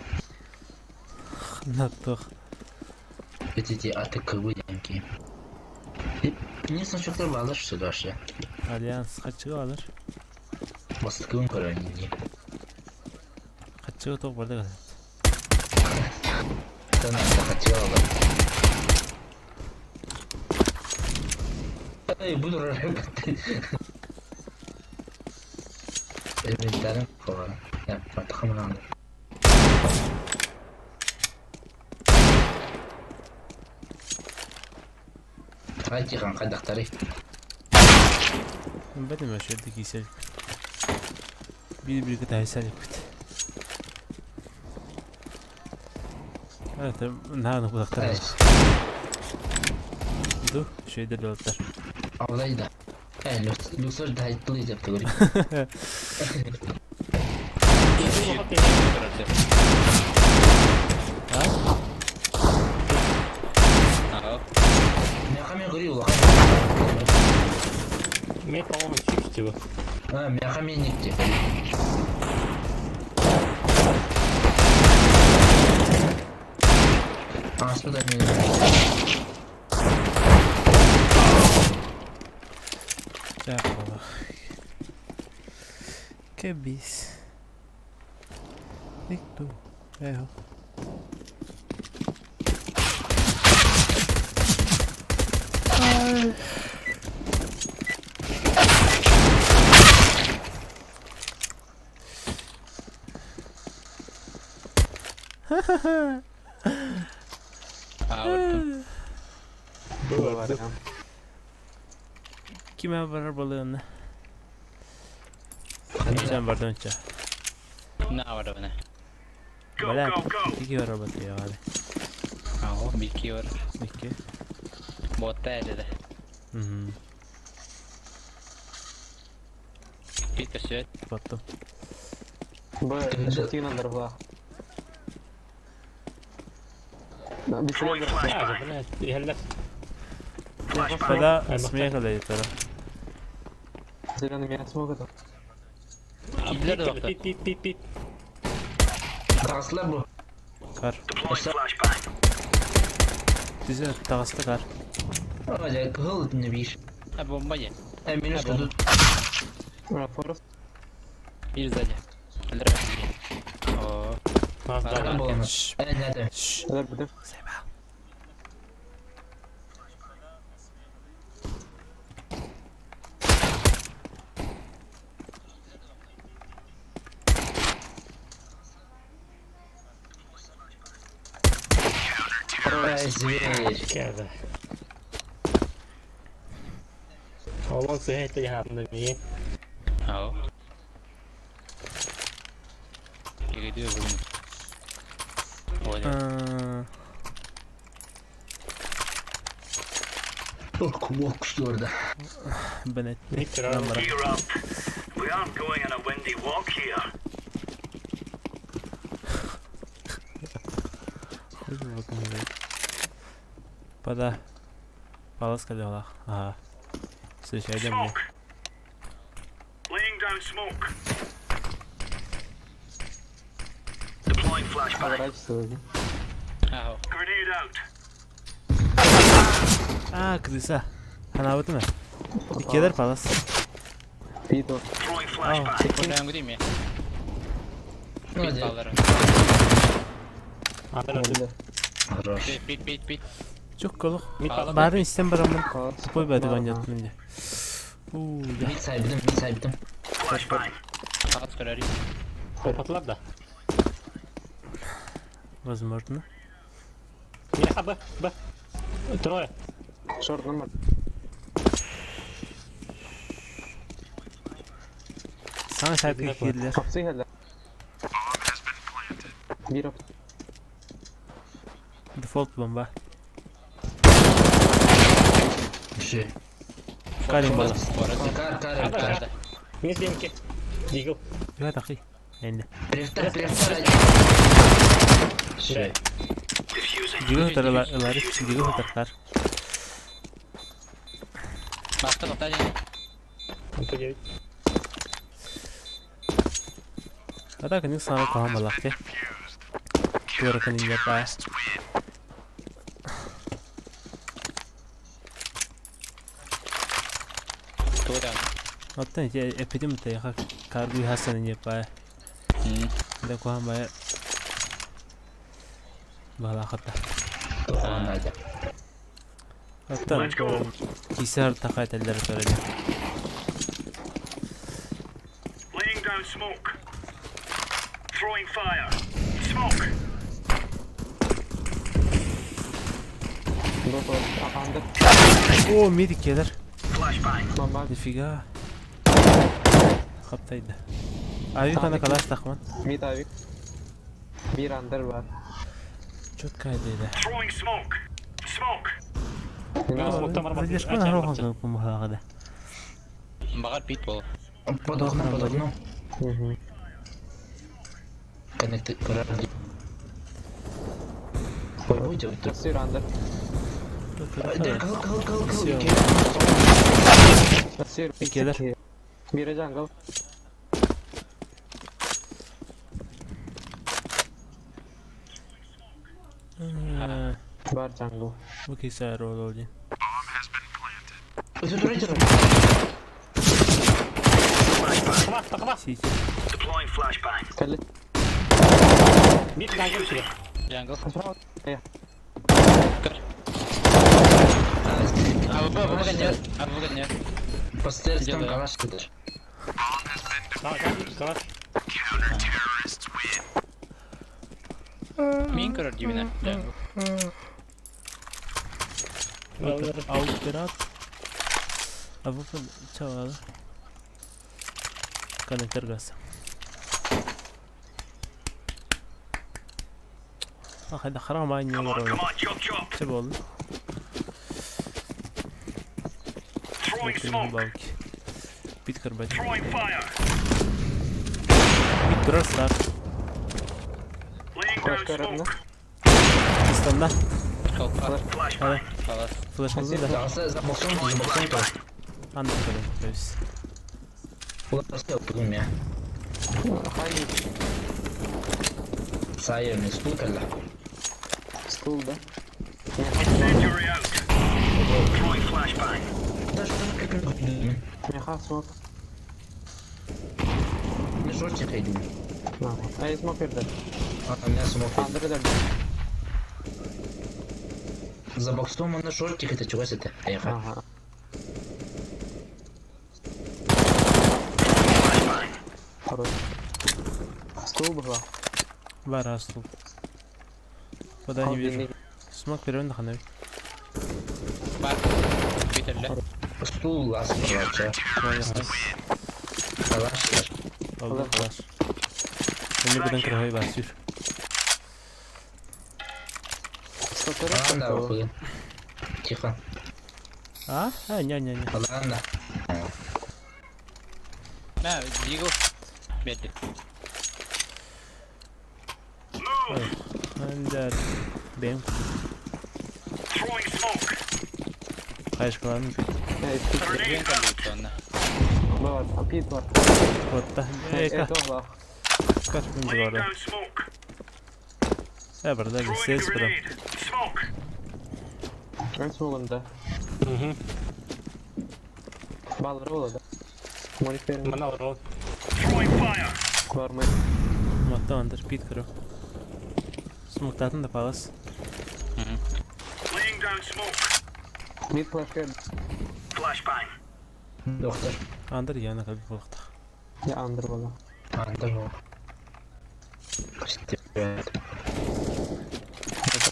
На туох.
Эти АТКВ деньги. Не значоктар баалар что ли вообще?
Альянс хаччыга алар.
Бастыкын көрөр не.
Хаччыга туох барда газет.
Там хотела. Эй, буду работать. Элементарно повара. Я потом Айтихан қайдақтары.
Бәдем өшөрдү кийсел. Биир бирге тайсалиппит. Evet, нааны кудактар. Ду, шөйдер болуптар.
Авлайда. Э, люксор дайтлы деп говорит.
А?
Мяхами говорил,
Мне, по-моему, чипс типа.
А, мяхами никте. А, сюда меня.
Жаппа. Кебис. Никто. Эхо.
А, вот.
Киме барар балыгын? Sen бардын ча.
На, вот.
Бля, ики барар баты я гады.
А, бики бар.
Ики.
Ботта әлі.
Мгм.
Бит өсөт.
Баттым.
А, блядь, я
Когда смеха дает, тара.
Зеленый меня смог это.
Киллер доктор.
Пит, пит, пит, пит.
Тағысылар бұл.
Кар. Бизе тагысты кар.
Ой, кыл не биш.
А, бомба е.
Э, минус тут.
А, Форест.
Bir сзади. О,
Нас дали.
Болны.
Шш.
Э, не
Шш.
Дар бдef.
Заебал.
Ой, зверь.
Кеда. Олон сыһайты яһанды ми.
ау. Перейду в Ой,
А,
Ох, кубок orada.
Бенет.
Микро.
Намара.
We aren't going on a windy walk here.
Пада. Паласка дела. Ага. Встречай мне.
Laying down smoke. Deploying flashbang.
Поворачивается.
ау.
Grenade out.
А, крыса. Она вот она. Икелер палас.
Пито.
Throwing flashbang.
Куда где мне?
Ну,
Пит
де.
баллары.
Андыр.
Хорош.
Пит, пит, пит.
Çok koluk.
Мит
Барын истен барамын.
Палас.
Тупой бәді гонят мне. У, я.
Мид сайбыдым, мид сайбыдым.
Flashbang.
Палас көрөр.
Опатлар да.
Возможно.
Миха Б, Б. Трое.
Шорт номер.
Sana şarkı girdiler.
Капсы хәллә. Бир
Default bomba.
Düşü.
Карим бала.
Кар, кар, кар.
Мин демки. Deagle.
Түһэ тахи. Энди.
Прифтар, прифтар. Все.
Diffusing.
Дигы хытар ылары, дигы хытар.
Бахта тоқта дені.
МП9.
Ата кыник саны кахан балакты. Туара кынин япа.
Тура.
Оттон ити эпидем тайха каргуй хасан япа. Да кахан бая. Балахата.
Тохон надо.
Оттон
Let's go.
кисар такай теллер төрөдө.
Laying down smoke. Throwing fire. Smoke.
Б бар. Андер.
О, мидик келер.
Flashbang.
Бомба.
Нифига. Хаптайды. Ави кана калаш тахман.
Мид авик. Бир андер бар.
Четко айдайды.
Throwing smoke. Smoke.
Смоктан бар.
Задержка на рохан помогла.
Бағар пит бол.
Под окном, под окном. Коннект корабль. Ой, будете вот тут.
Сыр андер.
Да, кого, кого, кого, кого,
Всё.
Сыр.
Келер.
Бире джангл. Бар джангл.
Бу кисар рол олди.
Ой, тут вроде
Тақма, тақма.
Сити.
Deploying flashbang.
Кәлі.
Мид джангл кире.
Джангл.
Справа. Э.
АВП, АВП нет. АВП нет.
По стерстам
Где-то.
калаш кидаш.
А, джангл, калаш.
Мин көрөр дибине. Джангл.
Ауперат. АВП чавалы. Коннектор газ. Ах, это храм, а не
Come on, come
урон.
on, chop chop.
Все болды.
Throwing smoke.
Балки. Пит карбать.
Throwing fire.
Пит кросс,
Laying down
Флешка рыбна.
smoke.
Станда.
Колпа.
Flashbang.
Қалас.
Флешка да.
За, за боксом, за боксом тоже.
Андер то есть.
Уларся меня.
Хай.
Сайер не стукала.
Стул, да?
Incendiary out. Throwing flashbang.
Да что как
Меха смок.
Не шортик иду.
Ай, смок берді.
А, у меня смог.
Андер да.
За боксом он на шортик это чего это? Ехай.
Ага. Хорош. Стул была.
Бар стул. Вода не вижу. Смог перевен на
Бар. Питерле.
Стул лас, короче. Калаш.
Oldu kadar. Önce buradan kırmayı basıyor.
Ладно, охуен. Тихо.
А? А, не, не, не.
Ладно.
Мә, Диго. Берді.
Андер. Benim
Throwing smoke.
kayışkalarım
Grenade
Жөн
out.
кәлі онна.
Бар, пит бар.
Hatta.
Э,
Eka.
тоғла.
Kaç bin
Laying
orada.
down smoke.
Ya burada bir
Throwing a
ses bırak.
grenade. Smoke.
Ön смогында.
Мгм.
Баллар болады. Молик берін.
Мана урон.
Throwing fire.
Бар мы.
Matta andır pit kırı. Smoktatın da palas.
Laying down smoke.
Мид флешка.
Flashbang.
Доктор.
Andır yana kabı bolukta.
Я андер бола.
Андер.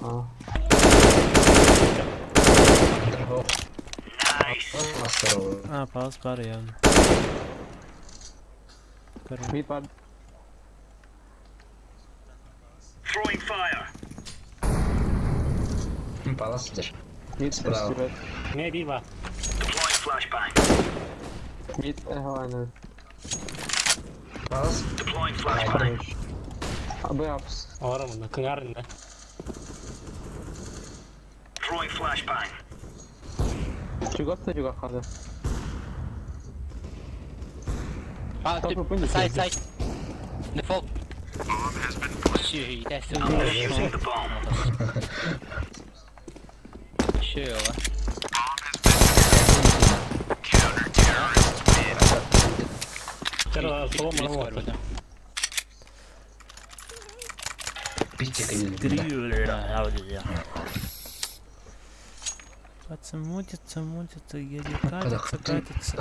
А.
Андер.
Nice.
Мастер.
Ha palas var yani. Kırı.
Мид бар.
Throwing fire.
Палас сидишь.
Мид
Справа.
сюрет.
Не бир бар.
Deploying flashbang.
Мид аны.
Палас.
Deploying flashbang.
Хорош. Б апс.
Олорор мунна кыҥар инна.
Throwing flashbang.
Чугас да чугас хады.
А,
Так, вы поняли,
сайт,
что
сайт. Дефолт. Чүй,
Defusing the bomb.
Чүй,
Чара соло мана вот.
Пацан мутится, мутится, еле катится, катится.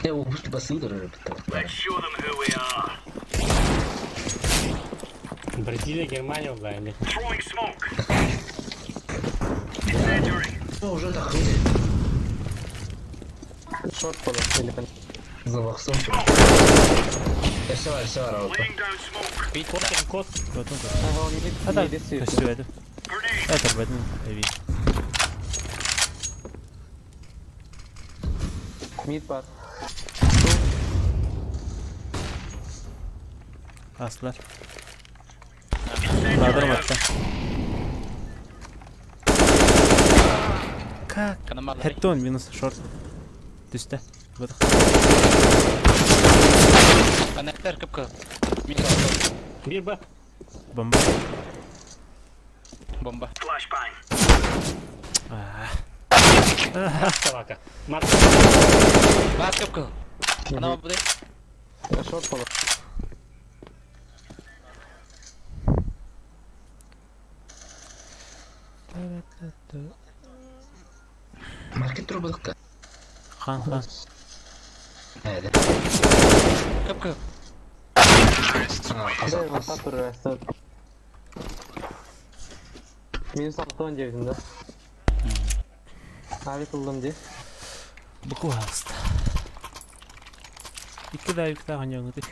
Let's show them who we are.
Бразилия, Германия угайли.
Throwing smoke. Incendiary.
Уже так выйдет.
Шорт буолар. Или кон.
Завахсом. Өссө бар, өссө бар алты.
Laying down smoke.
Кот кот.
Потом
Ага, мид,
А так,
мид сир.
все это.
Grenade.
Это в этом вид.
Мид бар.
Aslar. Ладыр матта. Как? Хеттон минус шорт. Түсті. Бұдық.
Коннектор кыпкы.
Бир Б.
Бомба.
Бомба.
Flashbang.
А,
Собака. Мат.
Бас кыпкы. Ана буде.
Шорт буолар.
Маркет турбадыкта.
Хан хан.
Әйді.
Кыпкы.
Да, мата турар. Минус 6 девдим да. Авик ылдым ди.
Бұқу алысты. Екі да екі да ғаньоңыды.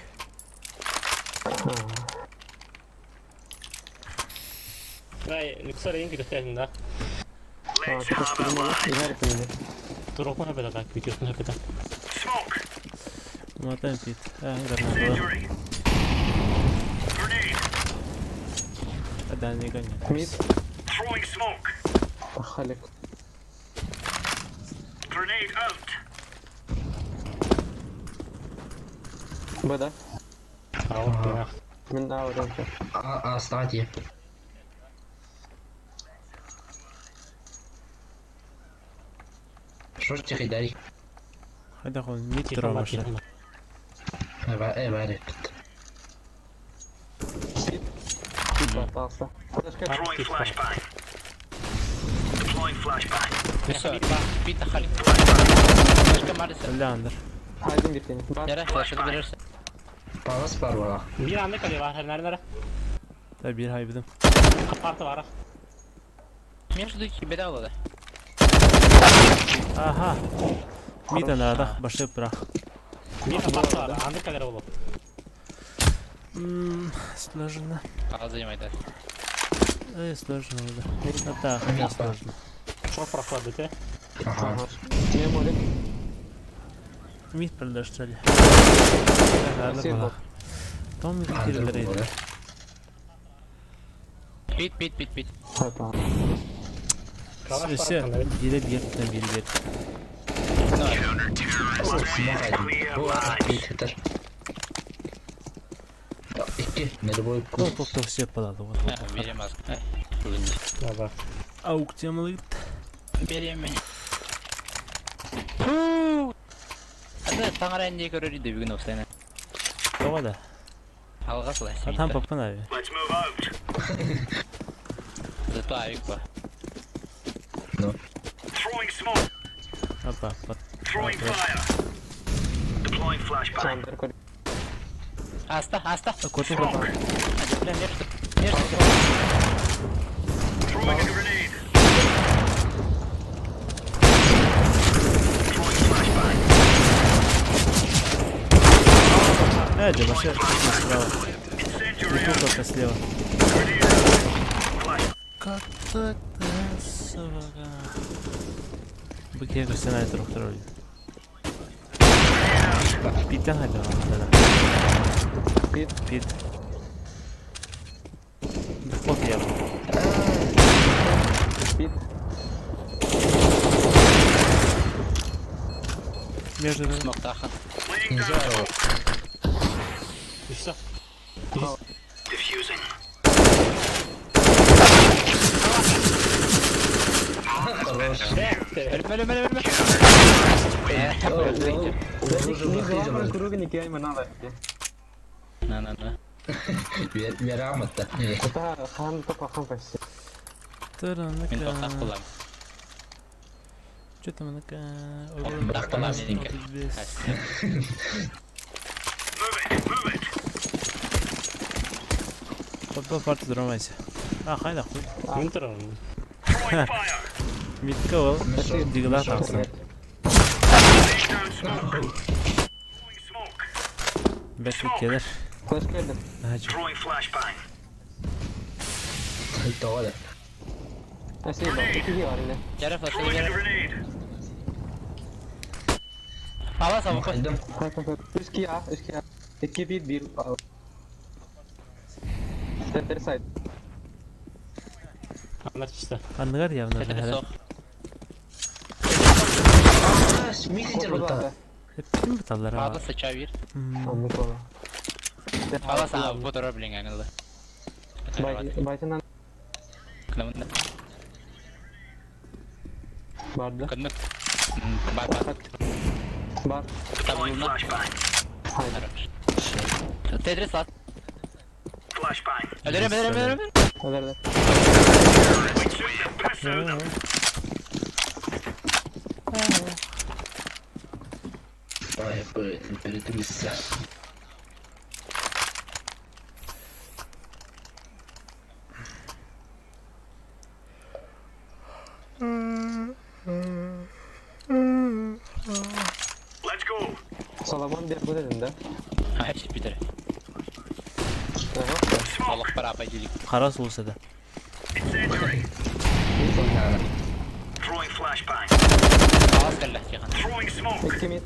Ай, Люксор ең күтөктәсин да.
А,
Let's have a laugh.
Игарь мени.
Турокун хөпөтө так, күтөктүн хөпөтө.
Smoke.
Матан пит. А, гарна.
Incendiary. Grenade.
Адан не гоня.
Мид.
Throwing smoke.
Халик.
Grenade out.
Б да.
Ау,
Мин А оранча.
А, стати. Шорт тихий дари.
Хайда қон мид тұра башы.
Э, бар.
Мид бар, алса. Флешка.
Throwing flashbang. Deploying flashbang.
Все, бит халик. Флешка марса.
Ляндер.
Один битени. Бар.
Яра, флешка берерсе.
Палас бар бала.
Бир анда кале бар, нары нары.
Та бір хайбыдым.
Апарты бар.
Между беда болады.
Аха. Мид анадах башы бірақ.
Бир апарты бар, анда кале болот.
М, Сложно.
А занимает.
Эй, сложно уже. А так, хотя сложно.
Шорт проходит, э?
Ага.
Ага. Не молик.
Мид продолжали.
Сир бар.
Том
Андер
кирдер.
була.
Бит, бит, бит, бит.
Хата.
Калаш
Все,
бар, анда.
бире бир, бир бир.
Бу бит хитер. Икки, нервой
Топ топ топ все падады. Вот вот.
Берем аз.
Да,
Аук темалык.
Берем. Ата таңара инде көрөр иде бүгүн офсайна.
Тоға да.
Алга сылай.
Атам папын аби.
Let's move out.
Зато авик ба.
Throwing smoke.
Апа, пат.
Throwing fire. Deploying flashbang.
Андер көр.
Аста, аста.
Коту кото.
Между.
Throwing a grenade. Throwing flashbang.
Эди, башы справа.
Incendiary out.
Куколка слева.
Grenade out. Flash.
Как так собака? Быке көстен айтыр оқтыр өлді. Питтен хайда да.
Пит.
Пит. Дефолт я.
Пит.
Между
Смоктахан.
Laying down smoke.
Üstü.
Diffusing.
Ölme ölme ölme.
Главное, круга не кидай надо.
На на на.
Вераматта.
Это хан только хан почти.
Мен тоқтап қыламын.
Что там она?
Тоқтап қыламын менікі.
Move it, move it.
Подбор парты дромайся. А, хайда хуй.
Мин турар.
Throwing fire.
Митка ол. Дигла тақсын.
Laying down smoke. Throwing smoke.
Бәк келер.
Флеш келді.
Хачу.
Throwing flashbang.
Тоҕо
Спасибо. Iki var yine.
Жарап
Throwing a grenade.
Ала сабы
Хайдым.
Üç ki A, üç ki A. İki bir, bir A. Center side.
Anlar işte.
Анныгар явно.
Соқ.
Митинтер бутта.
Ким буталлар?
Ала сача бир.
Anlık ola.
Ала сабы бу турар билен аңылды.
Baytından
Кынамында.
vardı.
Кынны. Бар бар.
Var.
Deploying
Табылна.
flashbang.
Haydi.
Тетрис ат.
Flashbang.
Өлөрөм өлөрөм өлөрөм.
Öyle
We took the piss out of them.
Ай, перетүгүссэ.
Let's go.
Solomon bir bu dedin de.
Айш битер.
Aha.
Алып бар апай дедик.
Қара суысы да.
Incendiary. Throwing flashbang.
Ала скалла тихан.
Throwing smoke.
İki mid.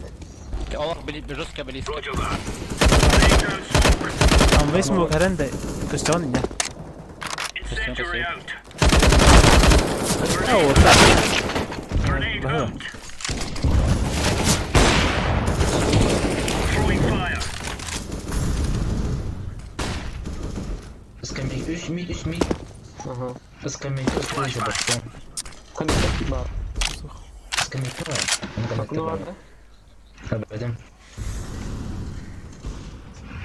Олар били жестко близко.
Roger that. Laying down smoke.
Амвей смок харанда көстөн инде.
Incendiary out.
О, так.
Grenade
Бага.
out. Throwing fire.
Скамейка, үс мит, үс мит.
Aha.
Скамейка, скамейка, баттан.
Connector var.
Скамейка.
Bakını vardı.
Абадым.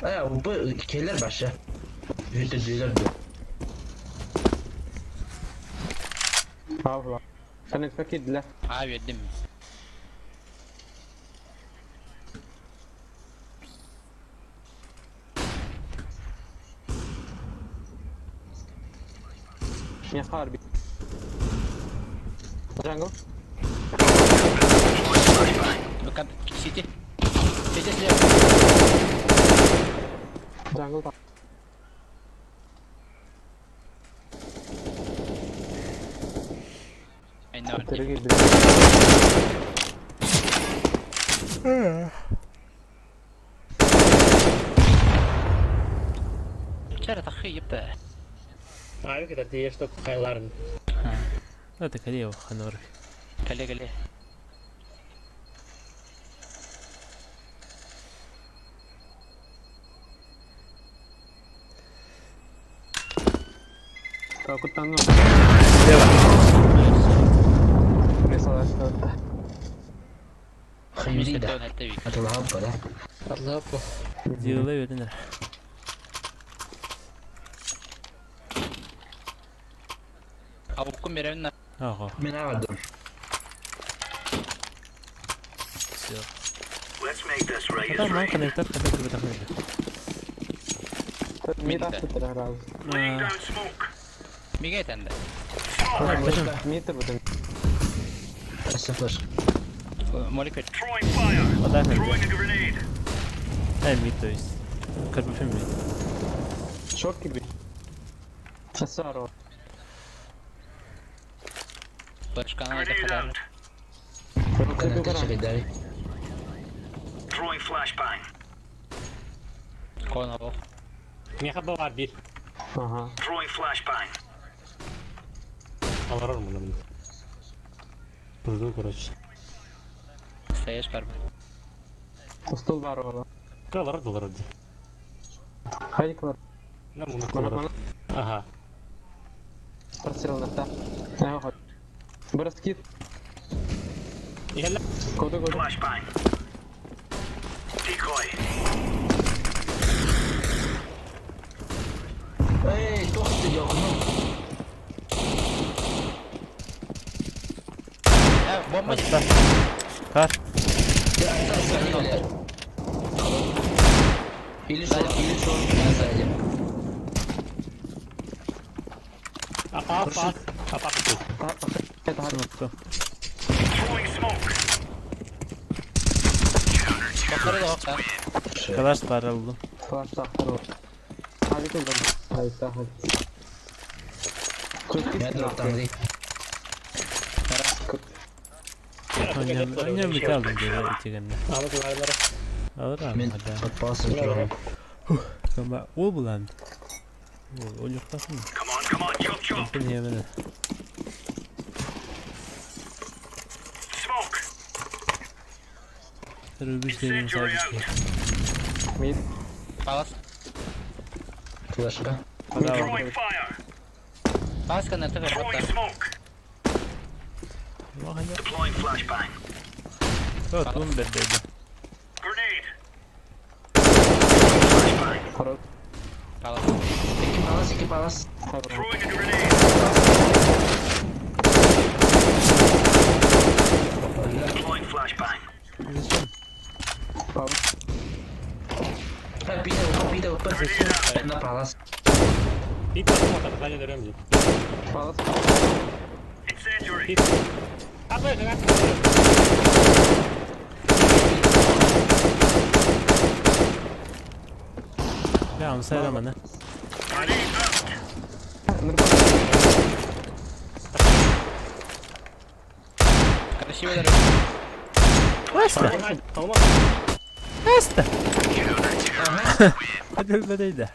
А, бу келер башы. Үтө дүүлөр.
Abi var. Connector kirdiler.
А бердим.
Yakar bir. Jungle.
Ну-ка, сити. Сити слева.
Jungle var.
Айна.
İçeri girdi.
Чара тахы епта.
Abi kadar diye işte kayların.
Это калево ханор.
Кале кале.
Kalkuttan mı? Mesela işte.
Хайрида. Атылап бара.
Дигла бердилер.
Абуккун беремин.
Ага.
Мен агадым.
Всё.
Let's make this right
Там
as
ман
rain.
коннектор кадыр бутахны.
Mid attılar herhalde.
Laying down smoke.
Миге тенде.
Mid de bu
Флеш.
Молик бер.
Throwing fire.
Ода
Throwing a grenade.
Э, мид, то есть. Карбофен мид.
Short gibi. Hasar o.
Флешканы да
Grenade
кадар.
out.
Коннектор чыгыдай.
Throwing flashbang.
Кон олох.
Миэхэ баар биир.
Ага.
Throwing flashbang.
Аларар муну. Жду, короче.
Стоишь карма.
Устул бар ола.
Аларар да аларар дии.
Хайклар.
На муну
Мана
аларар.
мана.
Ага.
Прострел на та. Ага. Браскит.
Иһэллэ.
Коду коду.
Flashbang. Decoy.
Эй, туох ты дьоҕуну?
Э, бомба.
Баста. Кар.
Или шорт, или шорт, на сзади.
Апа, апа. Апа, апа.
Это
Смокто.
Throwing smoke.
Тохтору да охта.
Калаш паралды.
Флаш тахтар. Хали кылдым. Хайта хали.
Я дроп там, где?
Önce bir aldım diye içegenle.
Аны кылайлар.
Alır abi
Мен
hadi.
подпался килограмм.
Ama o bulan. O yoktasın.
Come on, come on, chop chop.
Ben yemene.
Smoke.
Rübüş dediğim
Incendiary
sadece.
out.
Mid.
Палас.
Флешка.
Throwing fire.
Паска на ТВ
Throwing
рота.
smoke. Deploying flashbang.
Evet, bunu berdeydi.
Grenade. Flashbang.
Хорош.
Палас.
Iki palas, iki palas.
Throwing a grenade. Deploying flashbang.
Палас.
Ha, bir de open, bir de open. Ben de palas.
Биир тохтор, сзади дөрөм дии.
Палас.
Incendiary.
Апа, кыңат.
Ya sayalım anne.
Grenade out.
Красиво дорога.
Basta.
Алма.
Basta. Hadi ölmedeydi.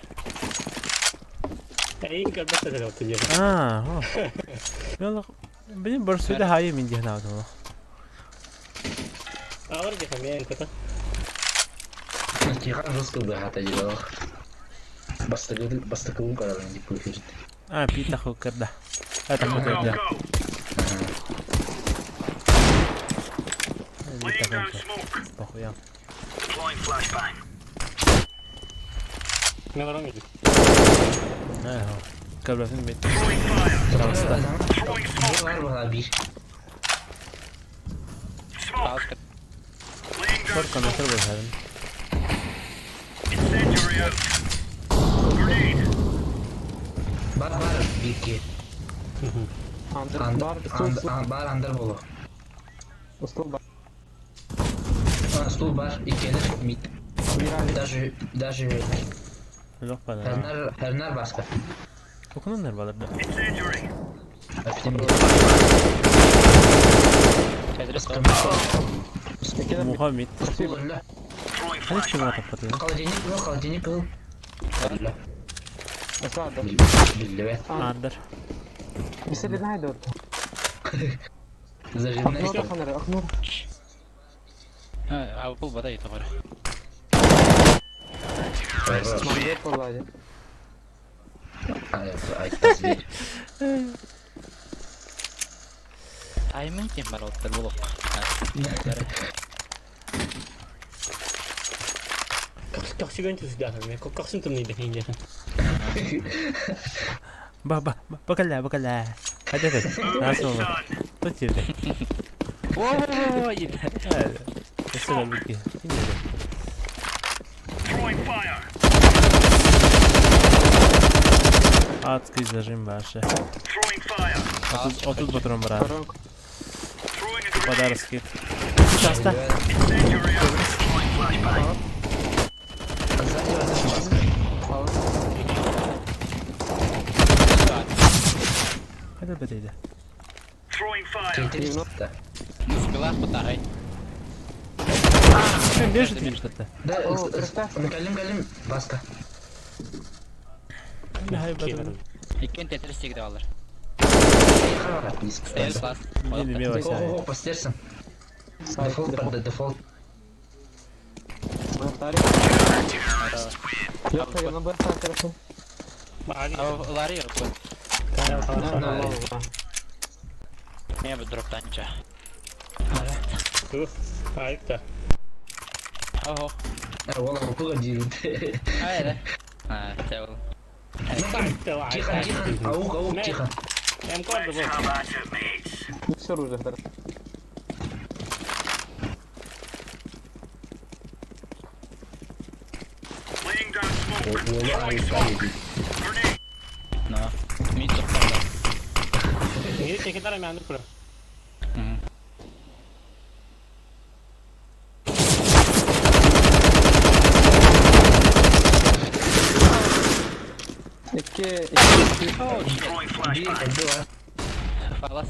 Эйин көрбөт этэ оту дии.
Aa, o. Yallah. Benim borsuyla hayır min diye ne oldu?
Алар дии мен кыта.
Тихан жестко бы хата делал. Бастыгы, бастыгы карабан деп көйөрд.
Ha, bir takı kırdı. Ha, takı
Go, go,
kırdı.
go.
Bir
Laying down
takı
smoke.
Bakıyorum.
Deploying flashbang.
Мен барам дии.
Ha, Kablasın bitti.
Throwing fire.
Basta.
Throwing smoke.
Var bana bir.
Smoke.
Паласка.
Laying down
Korkan
smoke.
otur bakalım.
Incendiary out. Grenade.
Бар бар bir iki.
Андер.
Анд,
Бар.
анд,
Стул.
анд, бар андер болу.
Стул бар.
А, стул бар, икелер мид.
Bir
Даже, даже
Yok bana.
Hernar, Hernar başka.
Okunanlar vardı.
Incendiary.
Öptüm bir.
Тетрис.
Muhammed.
Стул öyle.
Throwing
Hani kim
flashbang.
atladı?
Холодильник был, холодильник был. Öyle.
Сада.
Bildi be.
Andır.
Bir sene nerede orada?
Зажимная
Aknur ханар, Aknur.
А, был вода и товар.
Мандер полади.
Ай, зверь.
Тайминг тем бар оттар болок.
Көхсүгөн түсдәһәм. Мен көхсүн тымны дии дии.
Bak bak bak bakala bakala. Hadi hadi. Nasıl olur?
Done.
Tut yerde.
Ой,
Hadi. Mesela bir ki. Şimdi de.
Throwing fire.
At kızlarım var.
Throwing fire.
30 30 patron var.
Karank.
Throwing a grenade.
Padarski. Şasta.
Incendiary out. Deploying flashbang.
Сзади вас маска.
Палас.
Hadi bedeydi.
Throwing fire.
Тетрис.
Ну, спила, потарай.
Бежит или что-то?
Да, кэллим кэллим Баска.
Иккен Тетрис тегде алар. Стелс лас.
О, постерсен. Дефолт барды, дефолт.
Лари yok. Ne bu drop'tan ça.
Ayıp da.
Oho.
والله بكون جيرو.
Hayır. Ha, tamam.
Тихо, тихо. Аук, аук, тихо.
Let's have at it, mates. Laying down smoke. Throwing smoke. Grenade.
No. Mid drop'tan.
Niye çekiler hemen kura.
Throwing flashbang.
Falas.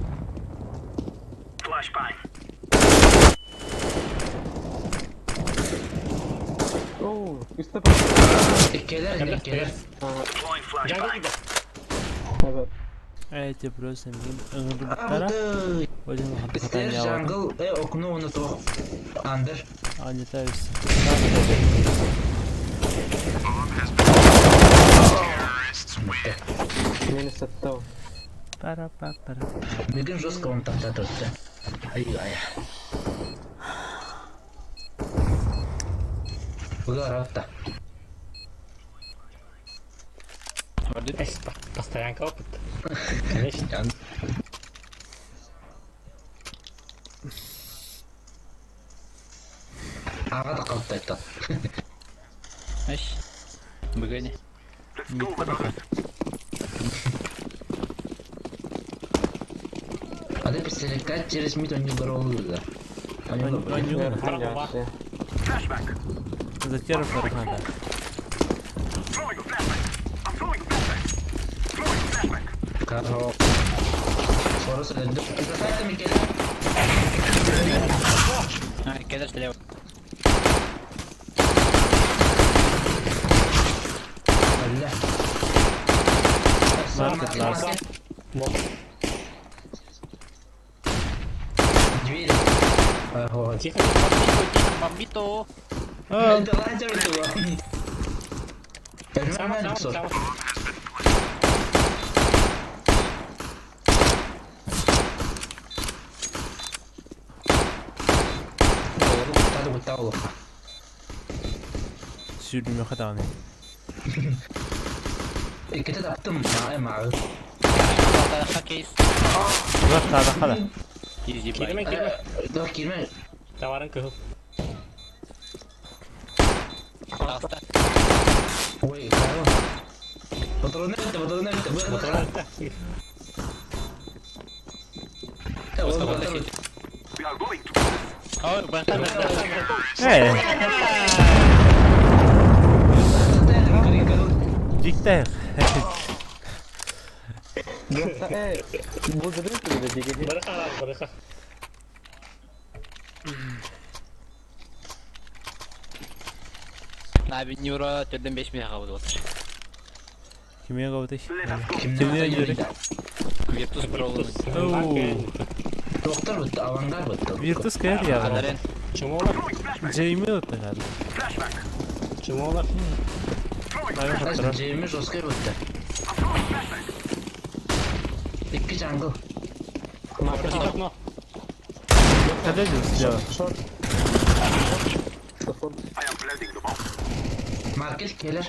Flashbang.
Keler, keler.
Deploying flashbang.
Эти просто ыңырбыттара. Өзүн
Стер jungle, окно оны тоқ. Андер.
Анета өс. Пара па пара.
Бүгін жестко он тоқтатып өтті. Ай, ай. Бұлар атта.
Постоянка опыт. Конечно.
Аға да қалыпты айтты.
Эш. Бүгін.
Let's go, brothers.
Ады пистолет через мид они баролы.
Flashbang.
Затер фарханда.
Throwing a flashbang. I'm throwing a flashbang. Throwing a flashbang.
Каро. Сорос öldü. Zaten bir kere.
Ha, keler tele.
Öldü.
Market last.
Дверь. Ого.
Тихо.
Бомбито.
Это лазер было.
Sama sama sama.
Сүрдүмө хатааны.
Икките таптым. Маа.
Кейс.
Булар тада хада.
Easy buy.
Кирме кирме.
Dur кирме.
Товарын кыһыл.
Таста.
Ой, каро. Патроны это, патроны это.
We are going to
Oh, ben
Э, жиктер.
Бырыха алар, бырыха.
Abi Neuro төрдөн 5 миң кабыл отыр.
Кимге кабытый?
Let us go.
Кимне жүрөк?
Virtus Pro.
Доктор бітті, авангард бітті.
Virtus кер я.
Адарен.
Чумолар,
Джейми оттагар.
Flashbang.
чумолар.
Throwing
Ай,
Джейми жестко бітті.
I'm throwing flashbang.
Икки jungle.
Тихо окно.
Када жүрсүз?
I am planting the bomb.
Маркет келер.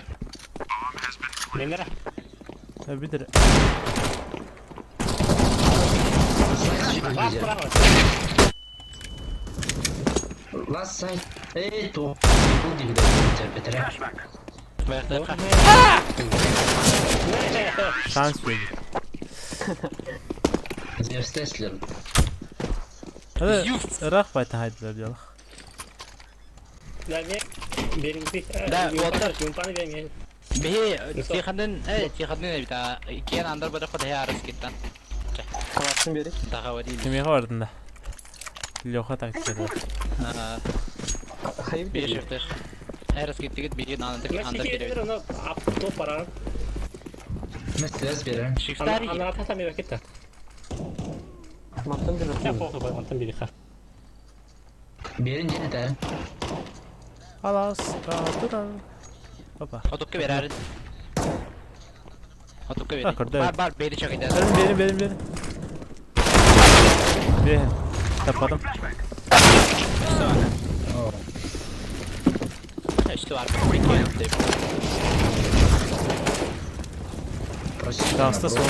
Нелер?
Битер.
Бас право.
Last side. Эй, то. Бұл дегенде бітірі.
Flashbang.
Баяқта.
Шанс берди.
Зевстеслер.
Ырак байта хайдылар делах.
Да, не. Бериңди.
Да, отыр.
Юмпаны бериң.
Бе, тиханын, тиханын бита. Кен андар бара хода ярыс кеттен. Тага вари.
Кимге бардың да? Леха тактикада.
Хайы
Биир шифтер. Эрс киттигит биир андыр андыр
Сити
беребит.
оны топ барар.
Мен стресс берем.
Шифтар
Ана тата мен кетті.
Мантан
Я
берем.
похуй бар, мантан бери ха.
Берин жene тәрін.
Алас, турар. Опа.
Отукка берәрин. Отукка
А,
бери.
көрдө.
Бар бар бери чак идер.
Берин, берин, берин, берин. Берин. Таппадым.
Үстү бар. Бери.
Таста сол.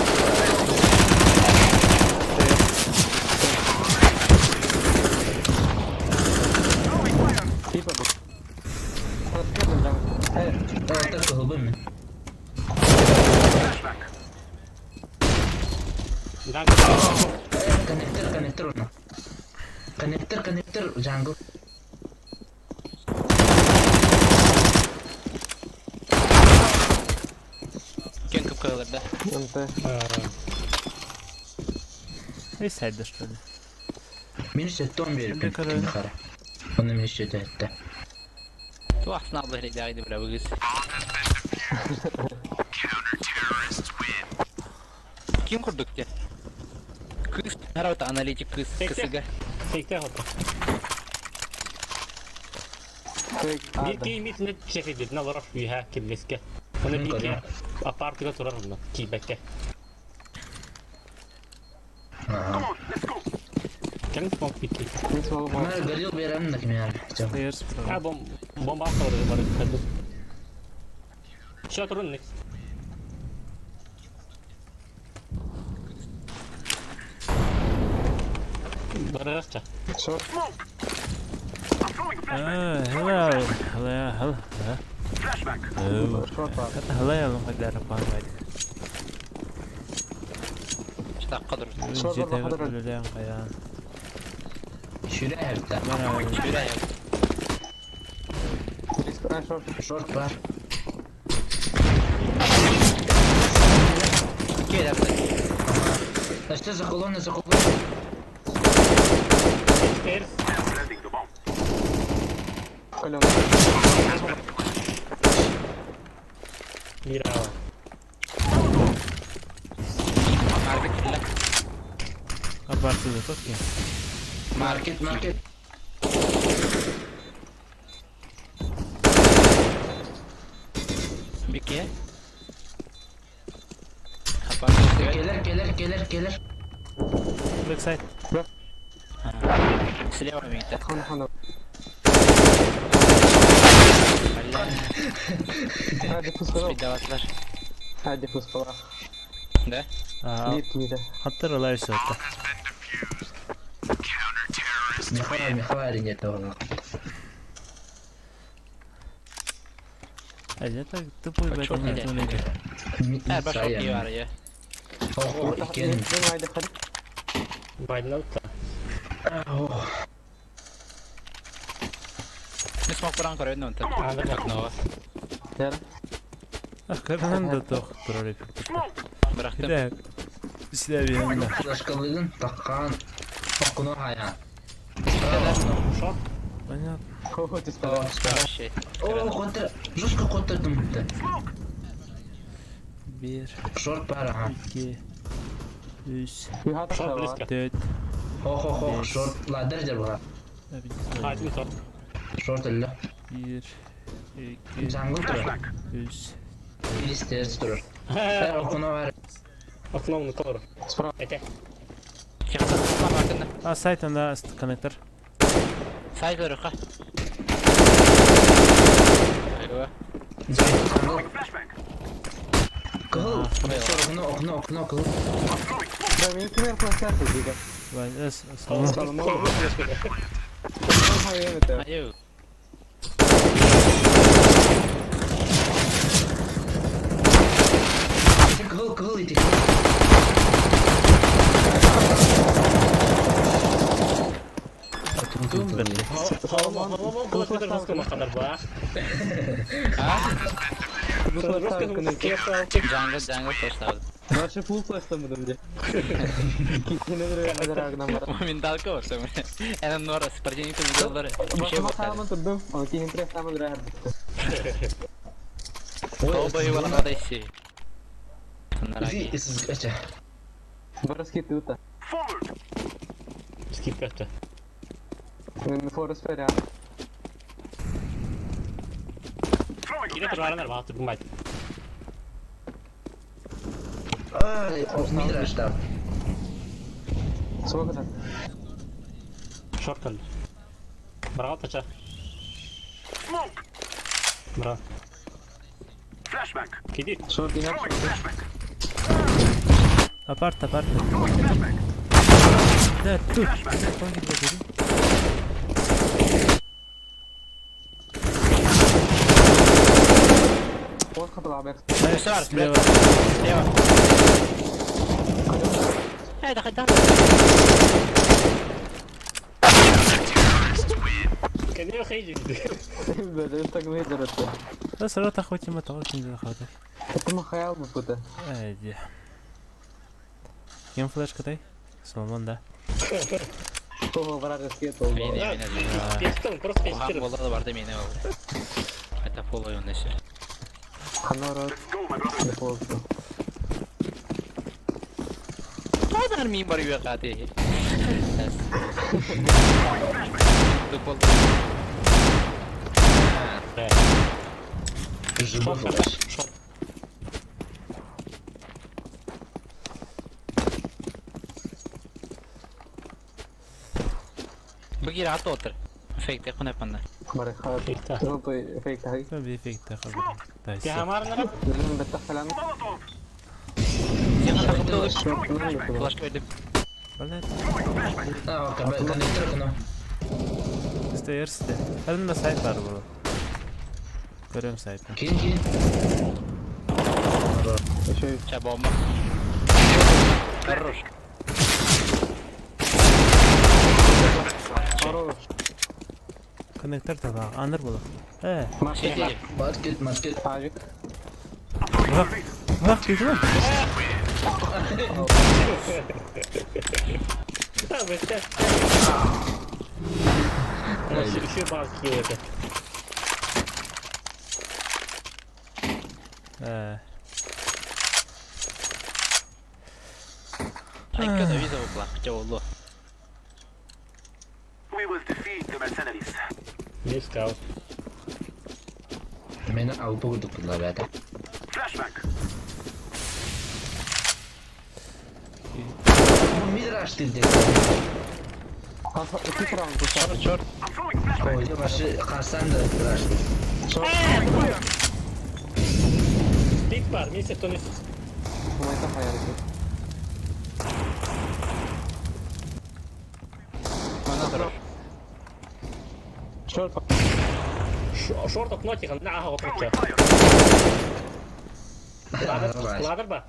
Типа бу.
Орта кылбым мен. Коннектор, коннектор оны. Коннектор, коннектор, jungle.
Кен кып кылыр да.
Анты.
И сайда что ли.
Минус 7 беріп.
Бекер öyle.
Оны минус 7 етті.
Ту ахсына алды херек дагы биле бүгүз. Ким курдук те? Кыз тараута аналитик кыз кысыга.
Секте хоты. Bir kıymetini çekildi. Ne var şu kirleske. Onu bir ki apartıga turar onu. Kibeke.
Ага.
Кем смог битти?
Мен смогу
Мен горил беремін да кім яр.
Stairs.
Ha bom bomba atmadı var. Şu turun ne? Барарча.
Шорт.
А, hello. Hello, hello. Hello.
Шорт бар.
Hello, قدر قام
Чытак кадыр.
Шорт бар, хадыр.
Үлелен каян.
Шүре әрті.
Жүре.
Риск. А, шорт.
Шорт бар.
Келер.
Значит, за колонны, за колонны.
Stairs.
Колен.
Bir ava.
Маркет келе.
Апартыда тотки.
Маркет, маркет.
Бике. Апар.
Келер, келер, келер, келер.
Backside.
Слева мейте.
Хана хана. А, диффуз кылау.
Спидаватлар.
А, диффуз кылау.
Да?
А,
Бир кийде.
хаттар олар сотта.
Михаил, Михаил, нет, оғла.
А я так тупой
А чё
бэтмен
ты?
туннель.
Ә, баш окей бар я.
Ох, икен.
Мен айды хады.
Байден алды.
Ох.
Мен смок баран көрөйүн онта. Окноға.
Яр.
Акырынан да тох турар
Бырактым.
Киде. Силер бирин.
Флешкалыгын таққан. Окуну хаян.
Шорт.
Понятно.
Хо, ты сказал.
Вообще.
О, контр. Жестко контрдым.
Bir,
Шорт бар, ага.
iki, üç,
Юхата
Шорт
бар.
близко.
dört.
Хо, хо, хо,
Бес.
шорт. Ладер жер бұға.
Hadi sor.
Шорт ілі.
Bir, iki,
Jungle тұрыр.
üç.
Или стерс тұрыр. Бәр окуну бар.
Основной колор.
Справа.
Это.
Чыкты мартында.
А сайт анда коннектор.
Сайт көрөккө. Айва.
Jungle. Кыл. Окуну, окуну, окуну, кыл.
Да, мен кимер флешкасы диге.
Вай, эс, салам.
Салам. Хайы это.
Айу.
Кыл, кыл, ити.
Тум бирли.
Холомо, холомо,
Jungle, jungle тоштабыт.
Вообще full флештамыдым де. Кини драгнам бар.
Моменталка вообще. Энен нора спортивный видеолар.
Башыма хааман турдум. Оны кийин пресс хаман драгар.
Оба его надо идти.
Изи, изи,
Бороски тута.
Forward.
Скиппетте.
Мен форес феря.
Throwing a
Кире
flashbang.
турарынар баатыр бумайт.
Ай, мидрашта.
Суогда.
Шорт калды. Браво тача.
Smoke.
Браво.
Flashbang.
Киди.
Шорт динар.
Throwing a flashbang.
Апарт, апарт.
Throwing flashbang.
Да, тут.
Flashbang.
Тонкий бери.
Пол хатала бер.
Слева.
Слева. Эй, да хотя.
Кене хейди.
Бля, так выдержаться.
Да, сразу хотим это очень захватывать.
Это махаял бы пута.
Эди. Кем флешка тай? Соломон, да.
Того вражеский толбо.
Мени, мени.
Пестон, просто
Охан
пестон.
болда да барды мени oldu. Это фул ойын неше.
Ханорот.
Go, my brother.
Дефолт.
Kadar mı var yok hadi. Дефолт.
Жубов.
Шорт.
Бүгін аты отыр. Фейк те құнап анда.
Бар хат.
Фейкта.
Жолтой фейк тахи.
Там эффект хабар. Да,
Те
всё.
хамарнара.
Мен беттах салам.
Molotov.
Сен
Throwing flashbang.
Флашка өйдіп.
Блядь,
Throwing a flashbang.
А, коннектор кына.
Сте. Хәлін сайт бар бұл. Көрем сайтын.
Кин, кин.
Еще
Ча бомба. Хорош.
хорош.
Коннектор тада, аныр бұл. Э,
Сиди.
Маркет, маркет.
Ажик.
Бақ, бақ дейді ма?
Да, бесте. Еще банк киеве.
Э,
Айка да виза бұқла. Ча олу.
We will defeat the mercenaries.
Не скаут.
Мен алпы курдук була бәді.
Flashbang.
Мидраш dildi.
Iki round bu
Шорт, шорт.
I'm throwing a flashbang.
Oyda başı karsan da tıraş.
Пик бар, мисс тонис.
Майта хаярды.
Мана тұр.
Шорт.
Шорт окно тихо, на ага
Throwing
отмеча.
fire.
Ладер, ладер ба.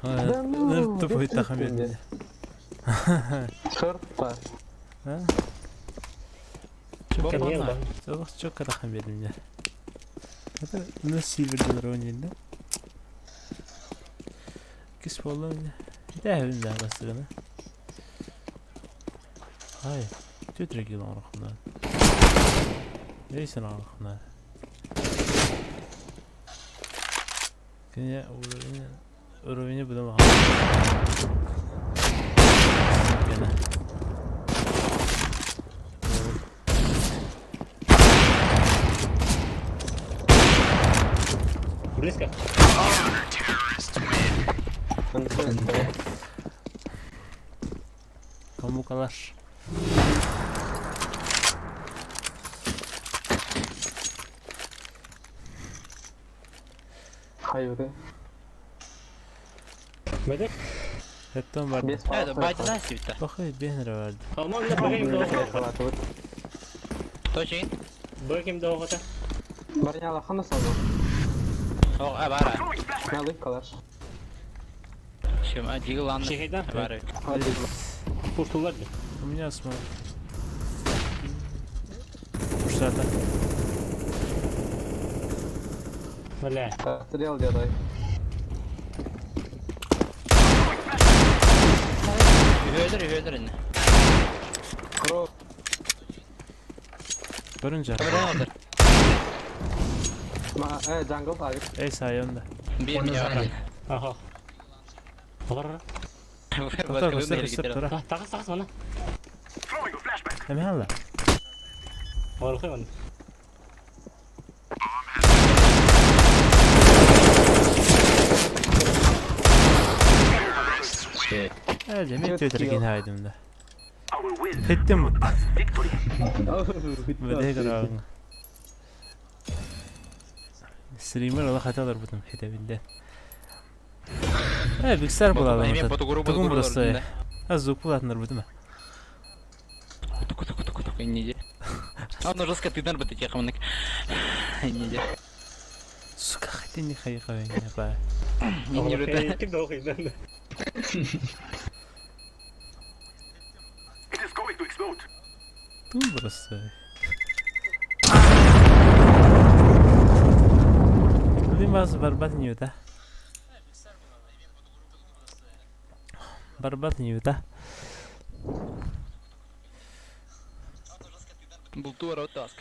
Да ну,
тупой
бет
тахам
үстінде.
берді.
Шорт па.
А?
Кемел ба.
Солох чок тахам берді мне. Это на сильвер уровень, да? Кис болу мне. Да, да, бастырына. Ай, түтрек кило арахна. Нейсен арахна. Кене уровень уровень буду Кене.
Близко.
Кому калаш?
Hayır.
Медек.
Хеттон бар.
Бес
Это байты да сибитта.
Бахай бехнер барды.
Алман да бөгем до.
Точин.
Бөгем до гота.
Барняла хана салды.
О, а бара.
Throwing flashbang.
Налык калаш.
Шим, а дигл анны.
Шехейдан.
Бара.
Hadi.
Пуштулар.
У меня смог. Пушата.
Бля.
Стрел делай.
Үһүөлэр үһүөлэр инne.
Кровь.
Көрүн жар.
Көмөлөһөн олор.
Ма, джангл тагы.
Эй сайын да.
Биир
Оны
миллион.
сзади.
Ага. Олар.
Тоқтар, көстөр, көстөр, тура.
Тағыс, тағыс, мана.
Throwing a flashbang.
Эме алла.
Олар қой,
Э, жеме төтірген хайдым да.
Our win
Хеттим.
us victory.
Бөдэ карагын. Стример ала хаталар бутум хетебинде. Э, биксар булалы.
Эми ботугуру
Тугун
ботугуру
бурасы. А звук булатындар бутума.
Туку туку туку туку инне. Аны жестко тыйдан бит тихо Инне.
Сука, хетин хайга вене ба.
Инне рүтә.
Тик дохуй.
It is going to explode.
Тун бурасы. Блин, вас барбат не юта. Барбат не юта.
Бултура отаск.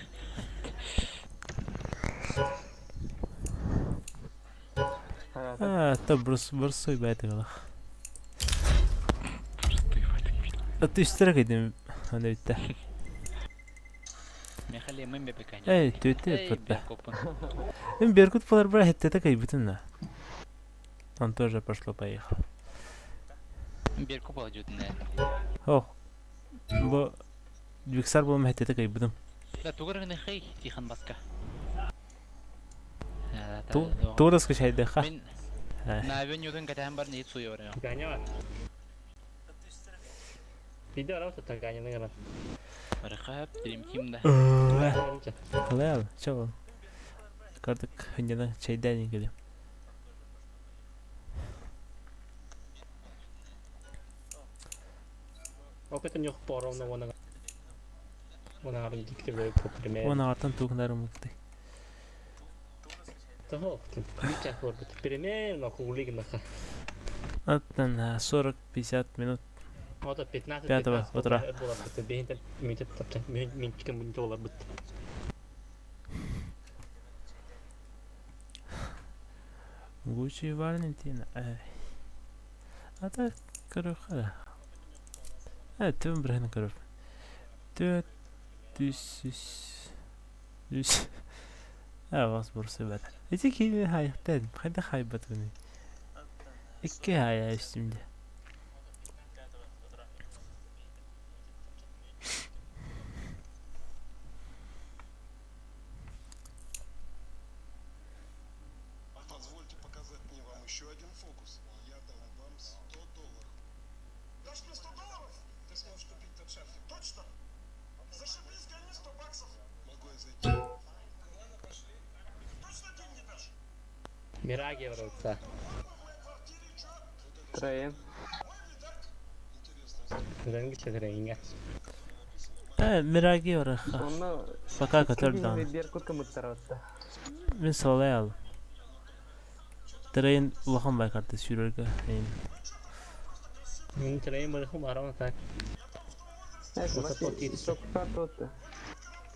А, то брус брусой бәйті қала. Аты үстірек едім, аны бітті.
Мехали мен бепекән.
Эй, төте бітті. Им Беркут полар бра хетте такай бүтін на. Он тоже пошло поехал.
Берку балжутне.
О. Бу Виксар болым хетте такай бүтін.
Да тугар гына хей тихан баска.
Турас кышайды ха.
Мен Навен юдын катаһан бар не суя бар.
Ганя бар. Биде арау та Ганяның гына.
Бархап Dream Team да.
Қалай Чего? Кардык хынжана чайдан келем.
Окытын yok боровна она. Она арын дикте бер көпреме.
Оны артан тугнары мыкты.
Того, бит бор бит. Примерно кулигна.
Аттан 40-50 минут.
Ото 15
Пятого утра.
Була бит. Бейнтен минут тапта. Минутка минут була бит.
Гуччи Валентина. Эй. А так, короче, Э, түн бірін көріп. Төт, түс, түс. А, вас бурсы бәт. Эти киви хайықтан, қайда хайбат бұны? Икки хая үстімде.
Позвольте показать мне вам еще один фокус. Я дам вам 100 долларов. Дашь мне 100 долларов? Ты сможешь купить тот шарфик. Точно? Зашибись, гони 100 баксов. Могу я зайти? Ладно, пошли. Точно деньги дашь?
Мираги вроде.
Трейн.
Ренги чегренге.
Э, Мираги ораха.
Онна
Пока көтөр дан.
Беркут кымыттаратта.
Мен солай ал. Трейн улахан байкарты сүйрөргө. Эйн.
Мен трейн бар хум арау так.
Э,
Вот это
Сок картотта.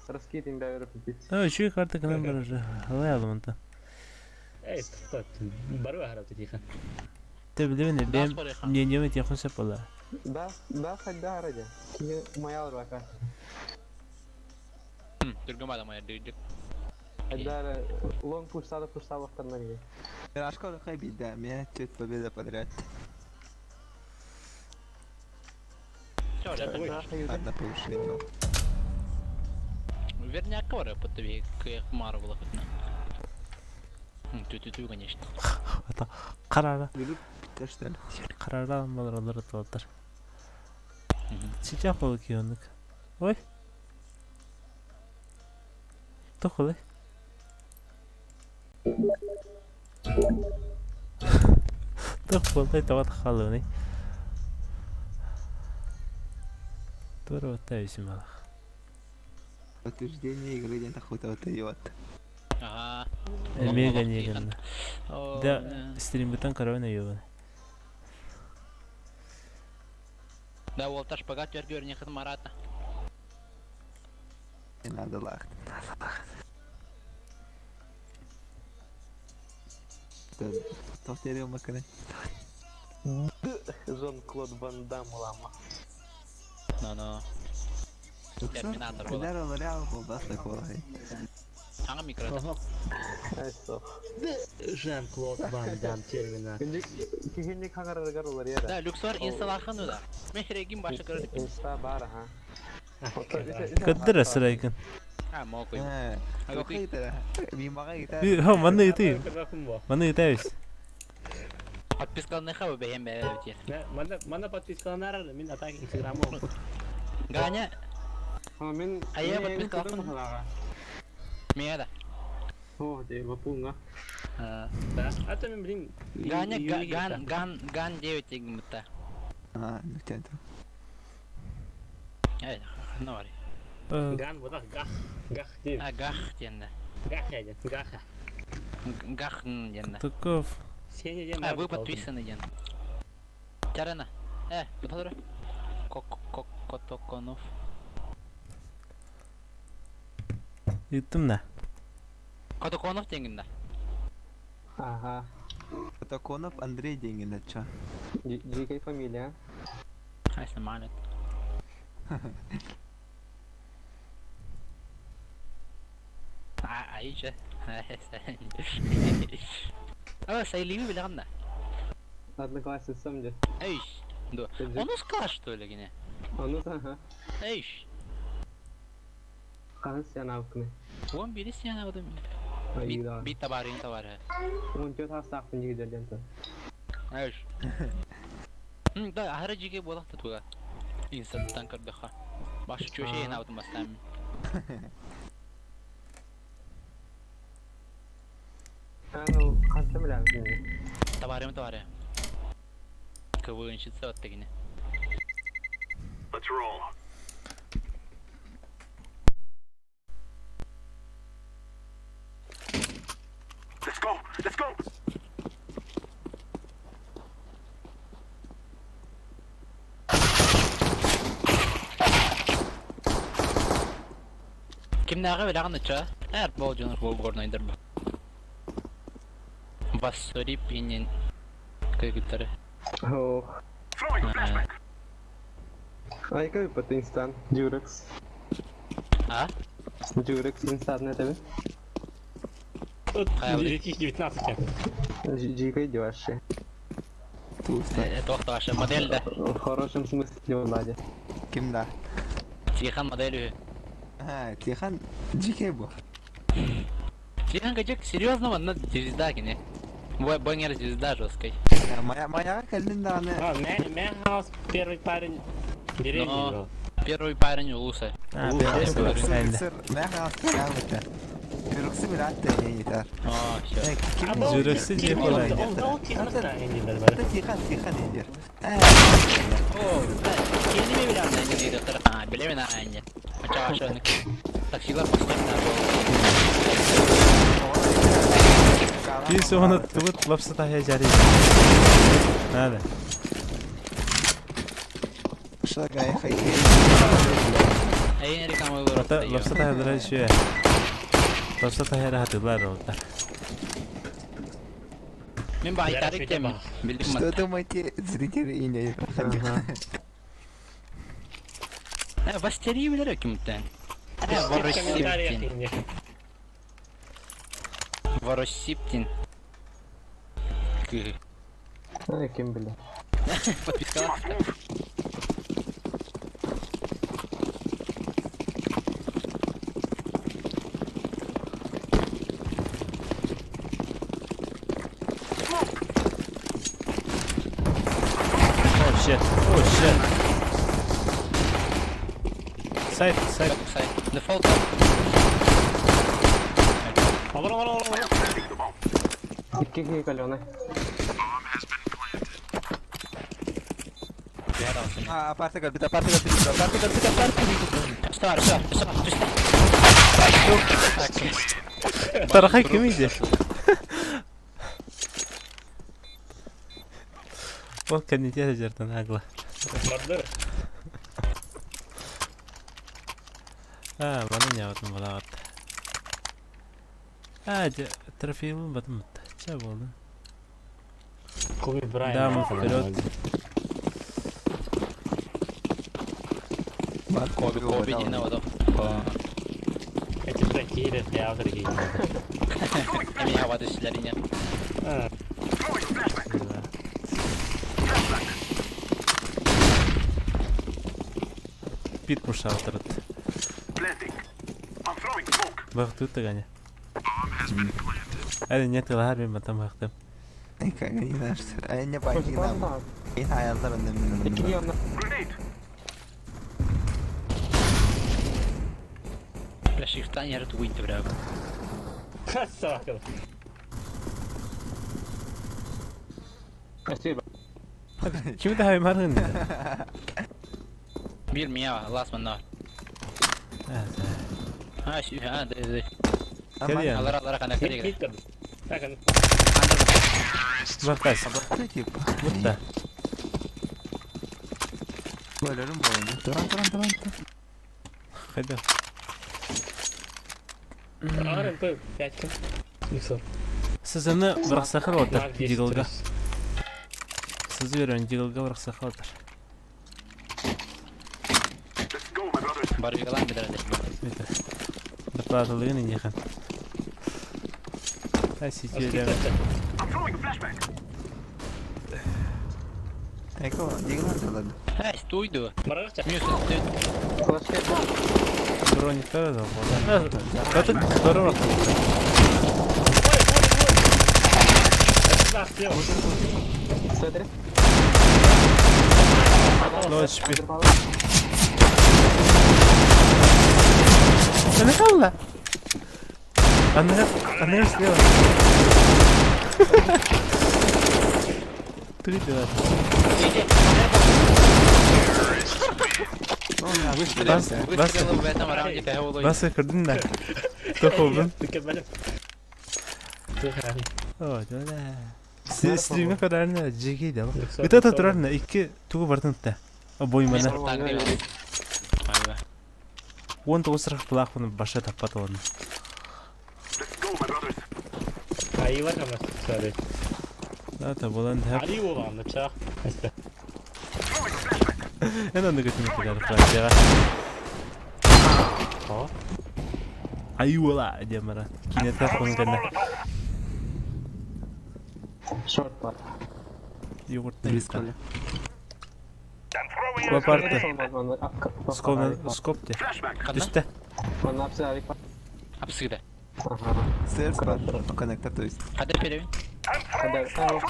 Раскидим да веропит.
Э, чүй карты кынан бар уже. Алай алым онта.
Эй, тот. Бару харап тиха.
Те билебин,
Дас
бем
барыха.
не неме тихон сепала.
Да, да, хайда ради. Моя рука.
Түргөм адам ая дүйдүк.
Хайда лонг пустада пустава вторнagi.
Мирашка хай бида, меня чуть победа подряд. Одна повышение.
Верняк бар бит кыяк мары була бит. Тү-тү-тү, конечно.
Карара,
Питер, что ли?
карара алмалар алар аталар. Чичак болу кийонук. Ой. Тохолай. Тох болтай тават халыны. Тура батта өсүм алах.
Подтверждение игры диэн таххыта вот.
Ага.
Эмиэ гэньиэгинна. Да, стримбытан көрөбүн өйөбүн.
Да, уолта шпагат төргө өрнехин Марата.
Не надо лахт. Тоқ терең маканы.
Жан-Клод Ван Дамм лама.
Ну-ну. Терминатор буолар.
Кылар олорял болбас такой.
Саҥа микро.
Айсох.
Жан-Клод Ван Дам Терминатор.
Киһини хаҥарарыгар уларыйар.
Да, Люксор инсталахан да. Мен херегин башы көрдүк.
Инста бар, аха.
Кыддыра сырайгын.
А, мокуй.
Мимаға гитар.
Хо, манны ыытыы. Манны ыытабыз.
Подпискалныха бу бэйэм бэйэбит.
Мана подпискаланар, мин атак инстаграмы.
Ганя,
Мен
Айа подпискалахан. Мия да.
О, де, вапунга.
Да, а то мен, блин...
Ганя, ган, ган, ган 9 дегиммитта.
А, нүктен
Эй, ну вари.
Ган, вот так, гах, гах, дейм.
А, гах денде.
Гах, ден, гаха.
Гах денде.
Туков.
Сеня ден.
А, вы подписаны ден. Чарана. Подходи. Кок, кок, Котоконов.
Ыыттым да.
Котоконов дегинде.
Ага.
Протоконов Андрей деньги чё?
Дикая фамилия.
Ай, нормально. А, айча. О, сайливи билегенде.
Одноклассницам де.
Эй, да. Он ускала, что ли, гене?
Ону ага.
Эй,
Хаһыс сыанаабыккыный?
он бири сена одым.
Айда.
Бит табарын табары.
Он чё таастаахпын дьигидер диэн тыл.
Эй. Да, ахара жиге болак та туга. Инстаттан көрдөха. Башы чөшө ен алдым бастам.
Аны ханта билэбин.
Табарым табары. КВНщица от тегине.
Let's roll. Let's go. Let's go.
Кимнәгә биләгән ча? Әр бол жонор бол горнайдыр бу. Вассори пинен кыгыттары.
Ох.
Throwing a flashbang.
Айка выпад инстан. Дюрекс.
А?
Дюрекс инстан это
Тут
Хайвы.
2019.
Дикой деваши.
Тоқта аша модель да.
В хорошем смысле Владя.
Ким да?
Тихан модель.
А, Тихан GK бу.
Тихан качек серьезно манна звезда гене. Бой бойнгер звезда жесткой.
Моя моя кэллин даҕаны
А, мэ хаус первый парень деревни
Но.
был.
Первый парень у Луса.
А,
Луса.
бәйдэ.
Мэ Юруксы билаатта инитар.
О, все.
Ким
Жүрөксү же
Он
болай.
дал Тихана инди бер.
Тихан Тихан индир.
О, да, кеними билем инди доктор. А, билем на инди. Ача аша Таксилар постоянно
Кис оны тугут лапса тахя жари. Надо.
Шагай хай.
Эй, реклама
Ата лапса тахя дара шуя. Лапса тахя рахатылар олта.
Мен байтарык тем. Билдим
Что думаете, зрители или
Бастери билер кимтен.
В комментариях
Воросиптин.
инди.
Воросиптин.
Ай, кем бля.
Подписка.
Oh shit. Oh shit. Сайт, сайт.
Сайт. Дефолт.
Алар, алар, алар, алар.
Икки киһи каленый.
А, апарта кэлбит, апарта кэлбит, апарта кэлбит, апарта кэлбит.
Что, что, что, что?
Тарахай кимий диye. Ол кэннитиэ сылдьартан агла.
Бардыр.
Аа, маны ньаабытым балаҕат. Аа, дьэ, трофейбын батым Чэ буоллун.
Коби Брайан.
Дама вперед.
Коби Коби диэн оҕото.
Эти блядь, киирэ театр киирэ.
Эмиэ хаба түстүлэр ине.
Пит мушаутырыт. Бахтыт тыганя. Әлі не тылар мен батам бахтым.
Не байкинам. Ин аялдар
Икки
Бля, шифтан яры тугуйнты бля.
Саакыл.
Спасибо.
Кими да хаймарын?
Бир мия, last one now. А, ши, а, да, да.
Кэлиэн.
Алара, алара, кана,
Мид
кана.
мид көрдүм. Акан.
Бартас. Бутта.
Бөлөрүм болду. Туран туран туран.
Хайда.
РМП 5 ким. Миксер.
Сызыны бырақсақыр отыр. Диглга. Сызы берен диглга бырақсақыр отыр.
Барбигалан бедер.
Бите. Доплатылыгын инехан. Та сидели.
Эко, диглан талады.
Эй, стуйду.
Марагача.
Мюс, ты.
Брониктар да болды. Каты здорово.
Смотри.
Лоч пи. Она халла. Она она слева. Ты дела. Бас, бас,
Выстрелил в этом раунде пять
бас кырдың да. Тоқылдың. О, да. Стримге карарына жеге да. Ыта та турарына икки тугу бартын та. Боймана. 19 сырық плақ бұны баша таппады оны.
Айылар хамас. Sorry.
Да, болан хәп.
Али болған чақ.
Эн аны көтүнү килер Францияга.
О.
Аюла демара. Кинете конгана.
Шорт бар.
Йогурттан.
Рискали.
Копарты. Скоп, скоп де. Түсті.
Манна апсы авик бар.
Апсыгда.
Ага.
Стерс бар. Коннектор, то есть.
Када перевин.
Када. А, ох,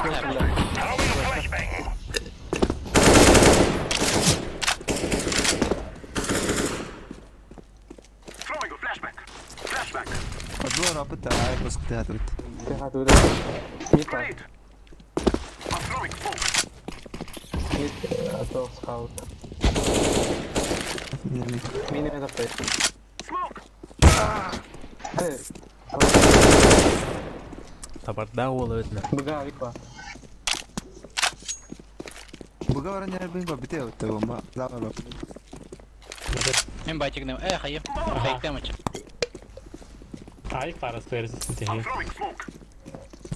Подбор опыта, ай, пускай тут.
Мид бар. Мид, а то скаут. Мини мен аптай. Э,
Табарда ол өтіне.
Быга авик бар.
Буга не бин ба бите отто бомба. Зава ба.
Мен байтигнем. Э, хайы. Хайктем ача.
Ай парас персис тихи.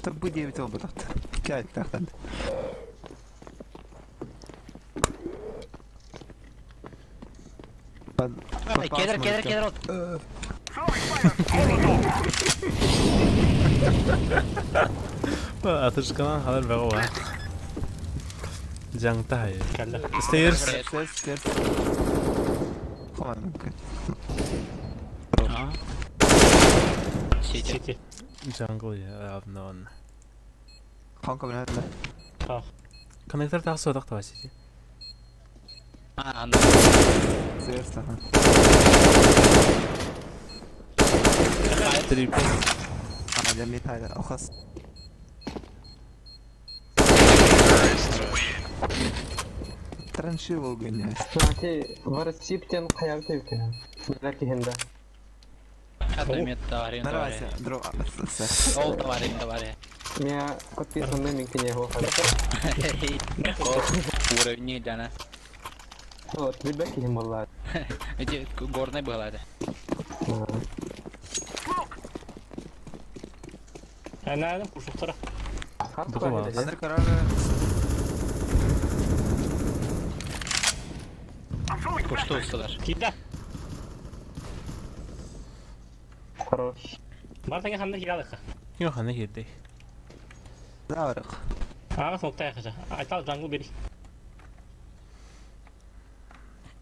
Табы девять оба тахт. Кять тахт.
Кедр, кедр, кедр.
Атышканан халар бага ва. Жаңта хай.
Калла.
Stairs.
Стерс, стерс. Хон.
Сити.
Сити.
Jungle я авнон.
Хон кабина.
Ха.
Коннектор тағы содақ таба сити.
А, анда.
Стерс, ага.
Трипл.
А, для металла. Охас. Траншивал гоняешь.
Знаете, варсиптен каябы тебкен. Билер кихенде.
Одно товарищ,
Нравится,
товарищ.
дрова.
Ол товарищ, товарищ.
Меня подписанный минкине его.
Уровень дана.
Вот, ребятки не была.
Эти горный был это.
Анаадым кушуктара.
Андер карары.
I'm throwing a
Кушту
flashbang.
усталар.
Кида.
Хорош.
Бартанга ханна кидалыка.
Yok hani girdi.
Заварык.
Ага смокта яхаша. Айтал джангл бери.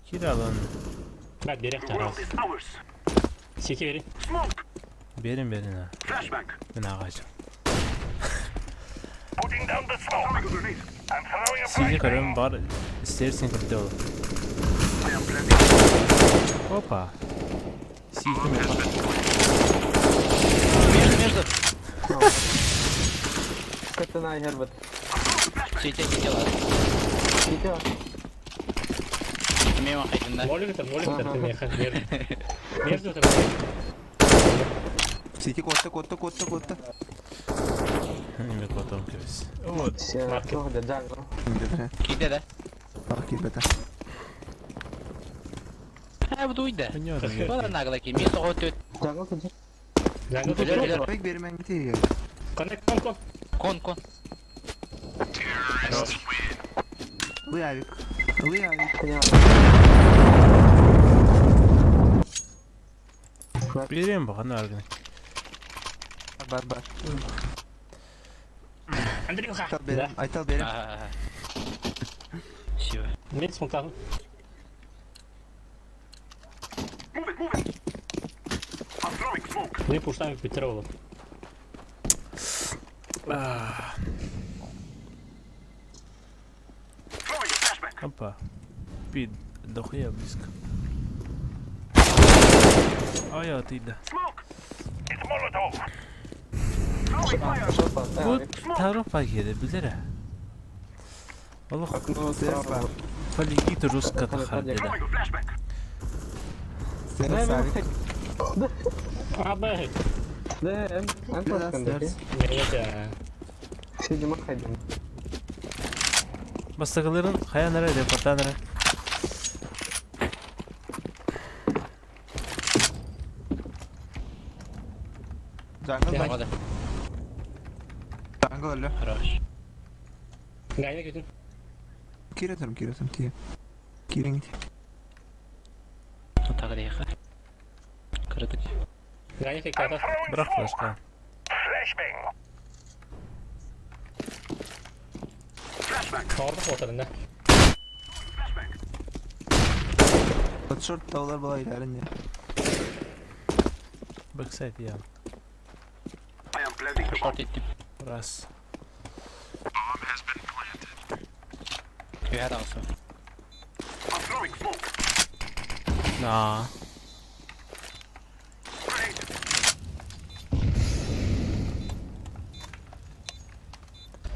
Kiralın.
Бәт берек
The world
чарабыз.
is ours.
Секе бери.
Smoke.
Berin berin ha.
Flashbang.
Ben ağacım.
Putting down the smoke. Throwing a grenade. I'm throwing a
Sizi
flashbang.
karım var. İstersen kırdı olur.
I am planting.
Hoppa. Sildim ya.
Между, между.
Катана Герберт.
Сите кидала.
Кидала.
Мимо хайдында.
Молик это, молик это меха. Между это.
Сити котта, котта, котта, котта.
Bir kotom köz. Вот.
Все, джангл.
Киде да.
Ах, кирбета.
Ha bu duydu.
Oynuyorum.
Bana nagla ki mi soğut
Джангл тут.
Джангл.
Билер, билер.
Бек бермен гитер.
Коннект кон кон.
Кон кон.
Лыявик. Лыявик.
Bileyim bakalım argın.
Бар, бар.
Андрюха.
Айтал берем, айтал берем.
Все.
Мен смоктадым.
Move it, move it. I'm throwing smoke.
Мен пуштам битер болот.
Throwing a flashbang.
Hoppa. Bir dokuya близко. Ай, atıydı.
Smoke. It's Molotov. Throwing fire.
Bu Avrupa gelebilir ha. Allah
Окно справа.
полигит руска тахар dedi.
Throwing a flashbang.
Сэр, савик.
Абы.
Да,
Да, сэр.
Мега.
Сидим, ходим.
Бастакыларын хая нара репорта нара.
Джангл, бар.
Hadi.
Джангл өлі.
Хорош.
Гайна күтүн.
Киретім, киретім, тие. Кирен гит.
Так дейха. Кырдык.
Гайна кеката.
Bırak başka.
Flashbang. Flashbang.
Тордук отырында.
Flashbang.
Вот шорт таулар была иләрін не.
Backside ya.
I am planting the bomb.
Шорт ettim.
Раз.
Üher alsın.
I'm throwing smoke.
Na.
Grenade.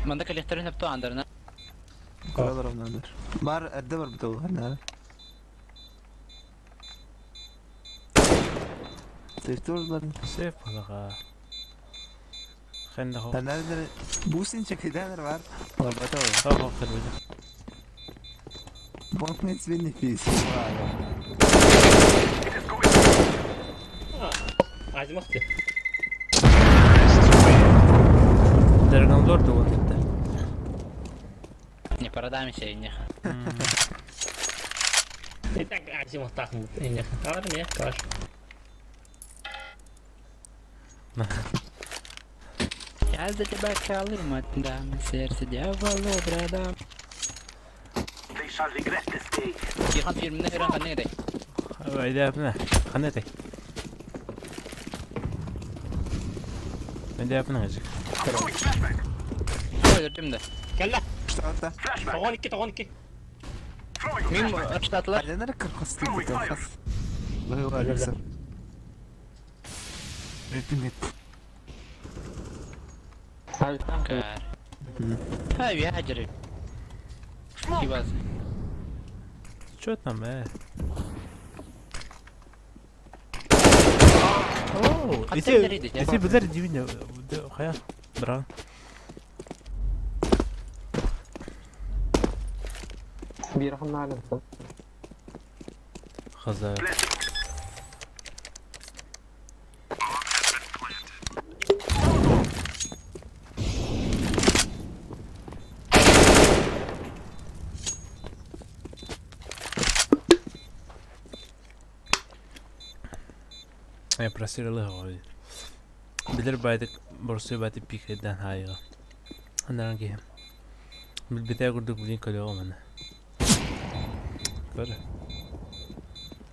Манда коллекторын хеп андарына.
Kurallar onlardır. Бар, әрді бар біті олар, нәрі. Тефтурларын.
Sef balağa. Хэнда хо.
Нәрі бусин чекидәнер бар. Олар бата олар.
Хо хо хэ.
Бонкнет свинни физ.
It is going.
Азимов ти.
Dragon Lord da gitti.
Не продамся инех.
Итак, Азимов тахын. Алар ме, каш.
Я за тебя колым отдам, сердце дьяволу продам.
They shall regret this day.
Кихан фирмine хөрөн ханны гэрэ.
Айда апна. Ханна тэй. Эндэ апна ажик.
Throwing flashbang.
Өлдүрдүм да.
Кэллэ.
Штата.
Flashbang.
Тогон 2, тогон 2.
Throwing a
Мим
flashbang.
штатлар.
Әлдәнер кыркыс тиде кыркыс. Лыгы Репинет.
Кар. Ха, вяжеры. Кибаз.
Чё там, э? Оо,
Хатта
ити
билэр ити.
ити билэр дивин хайа бра.
Биир ханнаалын.
Хаза. Я просил его. Билэр баайдык борсуй баайдык пикэйдээн хаайыга. Анаран киһи. Билбитэ курдук билин көрүөҕүм аны. Көр.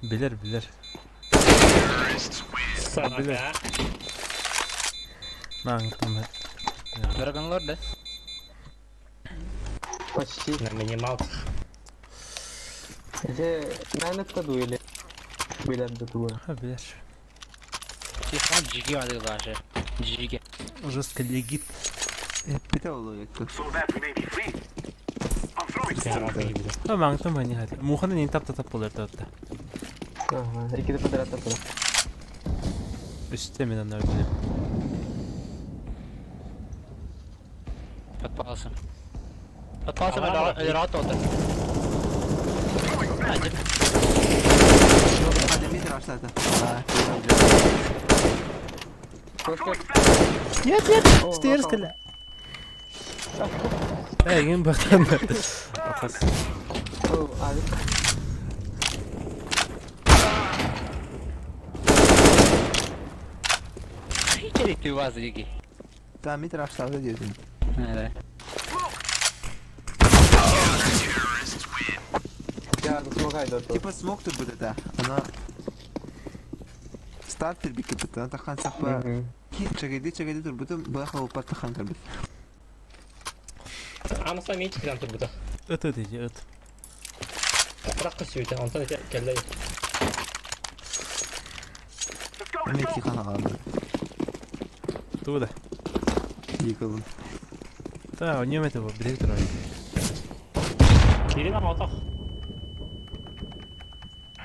Билэр билэр.
Саҥа.
Наан
Dragon Lord да?
Почти.
На минималках.
Ити мээнэ дуу или билэр да тугу.
Ха билэр.
Телефон жиги адыгылашы. Жиги.
Жестко легит.
Эппитэ олуо эбит.
So that we may be free. I'm throwing
А маҥтан манья хат. Муханы не тап тап болар да.
Ага, икки подряд таппыта.
Үстэ мен анар билем.
Подпалсым. Подпалсым rahat oldu. Hadi.
Дмитрий ашлата.
Нет, нет, stairs кэлэ. Эй, ким бактан. Ахас.
О, авик.
Хитери ты вас жиги.
Та Дмитрий ашлата диэтин.
Evet.
Я смогай до
Типа смог тут будет, да. Она стартер бикет, она тахан сапа. Чагайди чагайди турбутум, баха упат тахан турбут.
Амаса мен чикрен турбута.
Ыт ыт иди ыт.
Ракка сүйүтэ, онтон ити кэллэ.
Мен тихан ағады.
Туда.
Yıkılın.
Та, у нем этого билет турар.
Кирин ама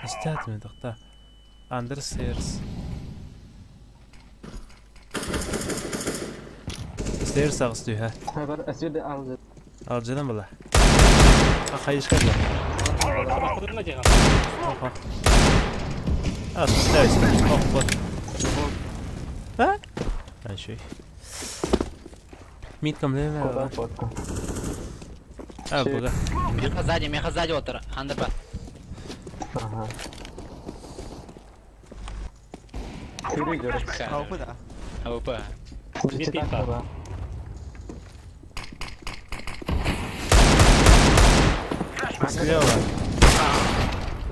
Истят мен тохта. Андер Stairs. Stairs ағыс түйе.
Хабар әсірде алды.
Алжыдан бала. Хайышка бала.
Кудурма жаган.
Ага. А, stairs. Ох, вот. А? Ашүй. Мид ком
Куда фотка?
А, буга.
Меха сзади, меха сзади отыр. Андерба.
Ага. Жүрі жүрі.
Ауқы да.
АВП.
Читак ба.
Слева.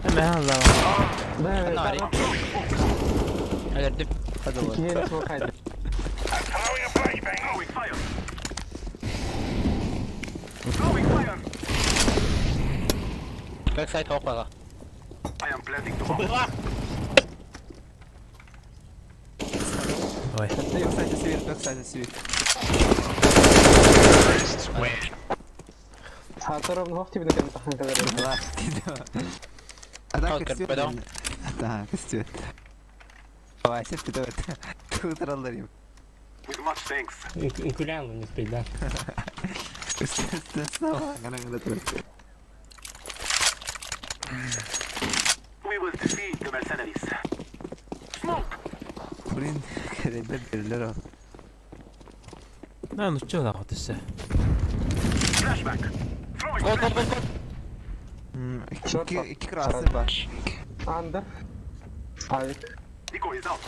Эме ла.
Да,
Нари. Өлөрдүм.
Киһини смогай.
Throwing a flashbang. Throwing fire. Throwing fire.
Backside hawk бага.
I am planting the bomb.
Ой.
Бэксайд свир, бэксайд свир.
Хатаров хох тибне кем тахан калар.
Да. Атака
Хокер,
свир.
пойдем.
Так, свир. Ой, сеп кетет. Тутралларым.
With much thanks.
Үкүлээн не спейден.
We will defeat the mercenaries. Smoke.
Блин, ребят, берлер.
На, ну чё да вот все.
Flashback. Throwing
Гол, гол, гол, гол.
Iki iki красы бар.
Андер. Авик.
Decoy is out.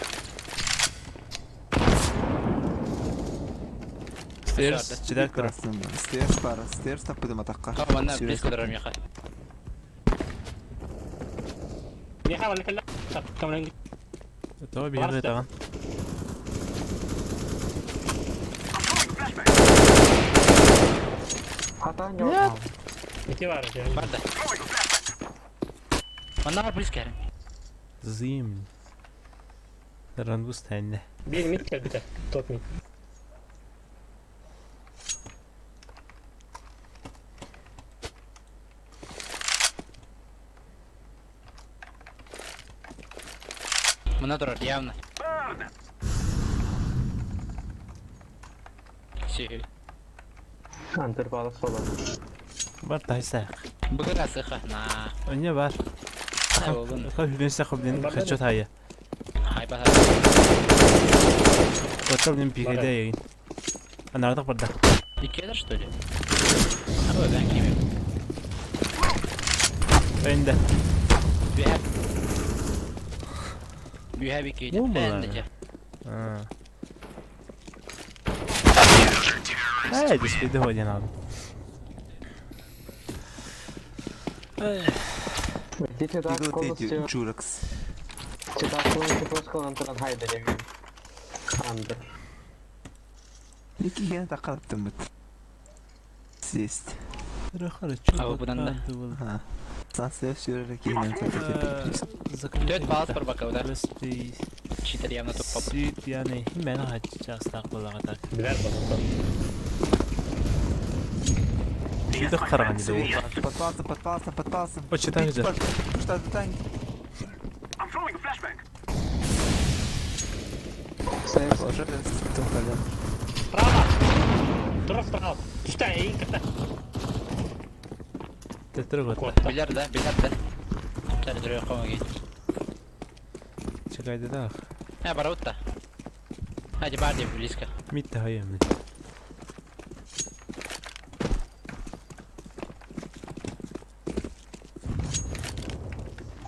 Stairs чидак тура.
Stairs бар, stairs таппыдым атаққа.
Манна близко турар меха.
Меха валла кэллэ. Камран
Това бир таган.
I'm throwing a flashbang.
Хатан жок.
ити бар.
Бар да.
Throwing a flashbang.
Манна бар близко ярым.
Зим. Рангус тәнне.
Бир мид кэлбитэ. Тот мид.
Манна турар явно.
Burn.
Сиһи.
Антыр балас болар.
Бар тайса.
Бүгін асыха. На.
Оня бар.
Ай болун.
Ха хүлен сахы блин хачот хая.
Хай баха.
Отта блин пикеде егин. Анардак барда.
Икелер что ли? А ben kimim?
Önde.
Bühe. Bühe bir keydi.
Bu mu
Ben
lan?
de ce.
Ha. Hey, dispede hocan abi.
Дите так
Игл
колос
ты Джуракс.
Читак колос просто антыран хайда деген. Андыр.
Iki gene takalattım bit. Sist.
Abi budan da.
Ha. Sen sev sürerek yine
Dört bağız var bakalım da. Читер явно топ поп.
Süt yani hemen hacı так.
Билер бар.
Үйді қараған еді ол.
Подпался, подпался, подпался.
Почитай же.
Что ты танк?
I'm throwing a flashbang.
Сейс.
Уже тухали.
Справа! Тура справа. Түстә, эйин кытта.
Тетер гот.
Кот.
Билер да, билер да. Тәр дөрө кома гей.
Чыгайды да.
Ha бараутта. Hadi бар деп близко.
Митте хайым.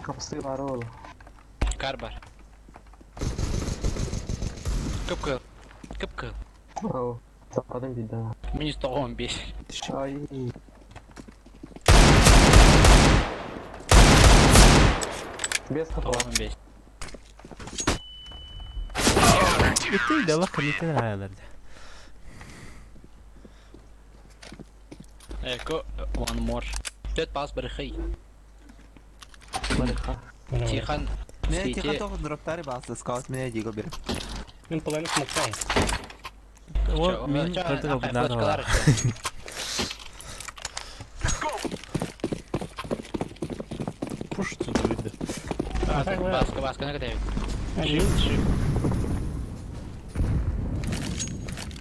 Kapısı var oğlum.
Kar бар. Кып-кыл. Кып-кыл.
Ау. Западым bir daha.
Минус 95.
Ay. Без хата.
95.
Битте де лак миттен хаяларды.
Эко one more. Төрт бас бір хый.
Барыха.
Тихан.
Ne
Сити.
тихо только дроптары басты, скаут меня диго бер.
Мин половину смоктайм.
О, мин кырдык бұдан. Пуш тут видно.
Баска, баска, на кадавит.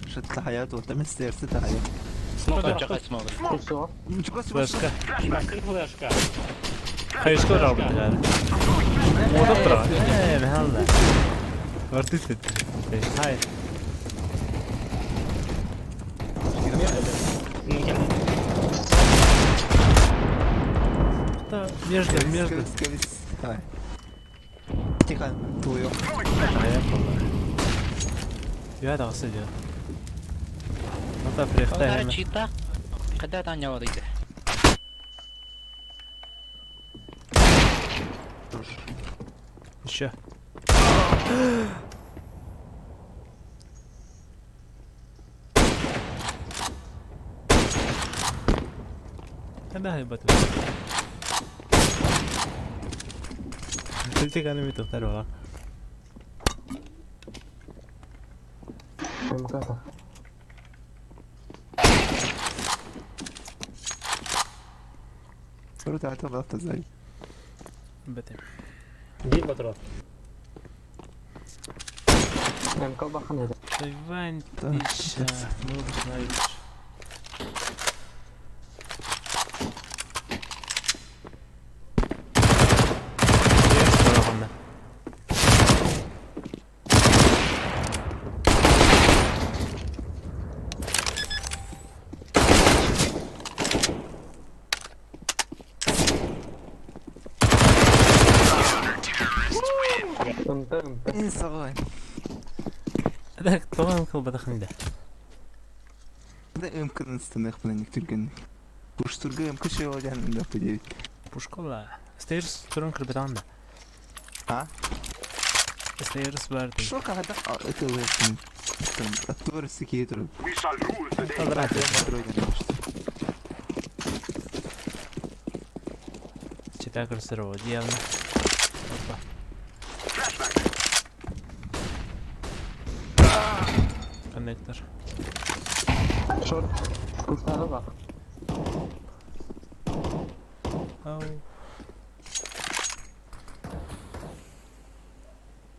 Что-то хаят, вот там сердце тая.
Смок.
Чакай смог.
Кусо.
Флешка.
Башкын флешка.
Хайшко рабды. Ода тұра. Э, мехалда. Вартит. Хай.
Мин
Да, между, между.
Давай. Тихо, твою.
Я да сидел. Ну та прихтай.
Чита. Когда там не водите?
Еще. Когда я бату? Ты канами тухтар
МК.
Круто, это было зай.
Бетем.
Бир патрон.
МК бахан еді.
Тайвань
Да.
тысяча. Ну, знаешь.
Ынты ынты.
Инсагай.
Так, тоған қылбадақын да.
Да МК станых планик түрген. Пуш турга МК шеодян да подевить.
Пушкола. Стейрс турын кырбетан да.
А?
Стейрс бар дейді.
Шо когда это лэпин. Там актор сикейтер.
We shall rule the day.
Квадрат. Чита красиво, явно. Опа. Коннектор.
Шорт. Кустары бak.
Ау.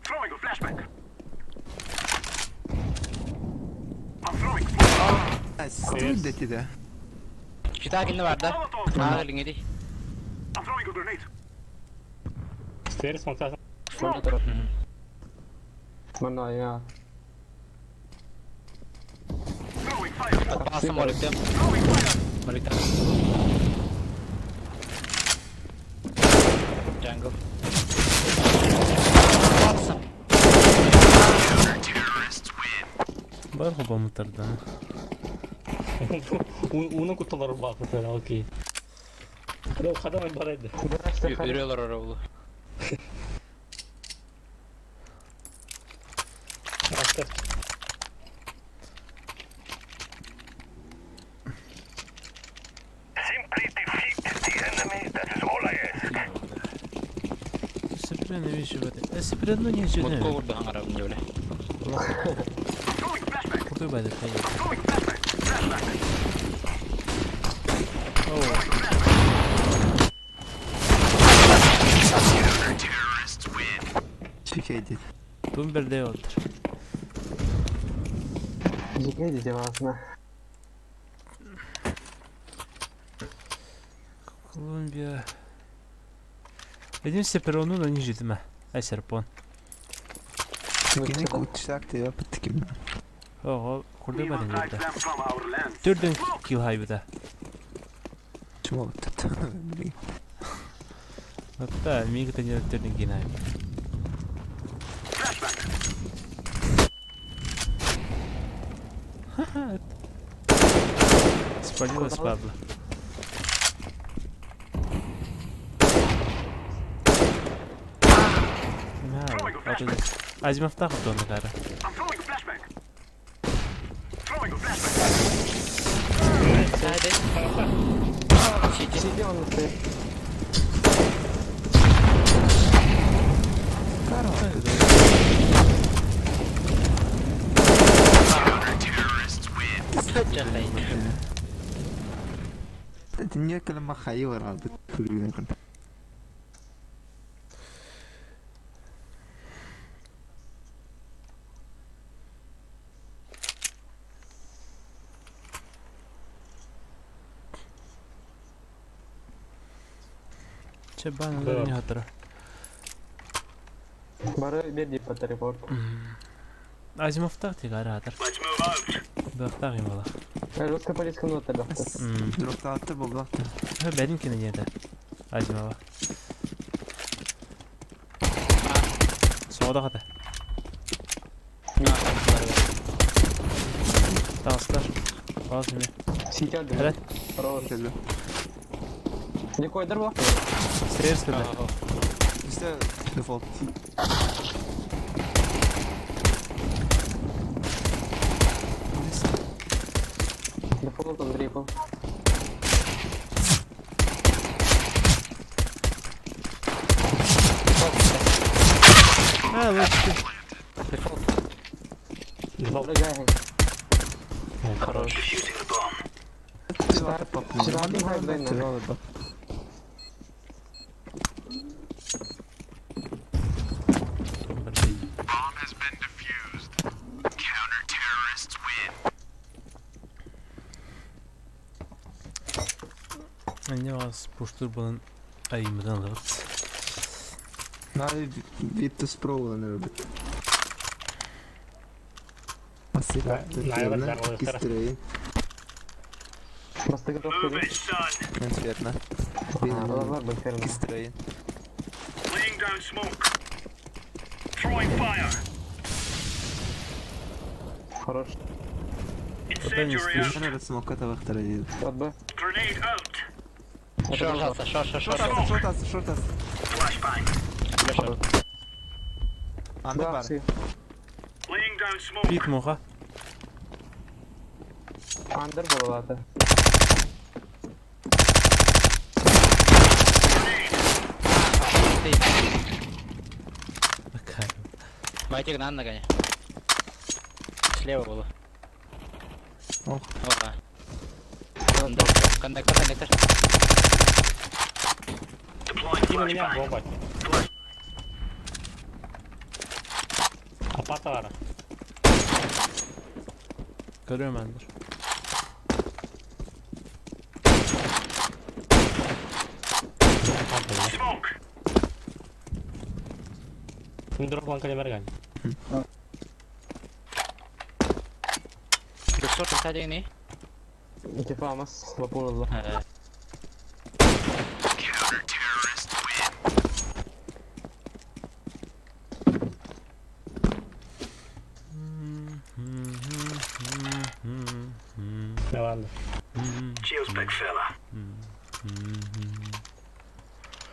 Throwing a flashbang. I'm throwing smoke.
Ты да тебя.
Чита кинне бар да. Аа илиңеди.
I'm throwing a grenade.
Стерс монтаж.
Манна турар. Манна я.
Throwing fire.
Атпаасым моликтем.
Throwing fire.
Моликтем. Jungle. Атпаасым.
Бар хобамытардан.
Уну куталар баахытар, окей. Хадам бар еді.
Үрөлөр оролу.
Автор.
Simply defeat the enemy. That is all I ask.
Сепрен вещи в этой. Сепрен не
Мутко
жена.
урду хаңарабын жебеле.
Throwing flashbang.
Крутой байда хайя.
Throwing flashbang. Flashbang.
Чекайте.
Бумберде отыр.
Жеке дете басына.
Колумбия. Един сеперону на нижитме. Ай серпон.
Кини кутчак тебя подтеким.
Ого, курдуй
We
байда
will drive
нижитме.
them from our land.
Түрден кил хайбыта.
Чего вот это? Блин.
Hatta мигта не түрден кил хайбыта.
Flashbang.
Спалилась падла. Азимовтах донна кара.
I'm throwing a flashbang. Throwing a flashbang.
Сайды. Сити.
Сиди он стоит.
Жахай.
Это не калама хайвар алды.
Че бан не хатара.
Бары бер деп батар репорт.
Азимовтах ти кара хатар.
Let's move out.
Бахтах им бала.
Русская полиция ну тогда.
Дроптаатты болбакты.
Бәдин кине неді. Азимова. Соғда қата. Тағыстар. Бал жеме.
Сити алды.
Helal.
Хорош. Не койдыр ба?
Стрелс кірді.
Бизде дефолт.
Дефолт Андрей был.
А, лучше.
Дефолт.
Дорогая.
Хорош.
Anne вас пуштур bunun ayımından alırız.
Навіть від спробували не робити.
Наверное,
Кистерей.
Бастыгы
Move it, son.
Инферно.
Алар бар инферно.
Кистерей.
Laying down smoke. Throwing fire.
Хорош.
Incendiary out.
Инферно смоката вахтара дейді.
От Б.
Grenade out.
Шорт, шорт, шорт, шорт.
Шорт ас, шорт ас.
Flashbang.
Шорт.
Анда
Да,
бар.
си.
Laying down smoke.
Бит муха.
Андер болады.
Bakayım.
Майтик на ногоне. Слева было.
Ох.
Опа. Коннектор, коннектор.
Deploying
Кин меня
flashbang.
бомба. Апата бар.
Görüyorum Ender.
Мин дроп калимарган.
Доктор касательный.
Типа мас лапунулла.
Лаванда.
Cheers, big fella.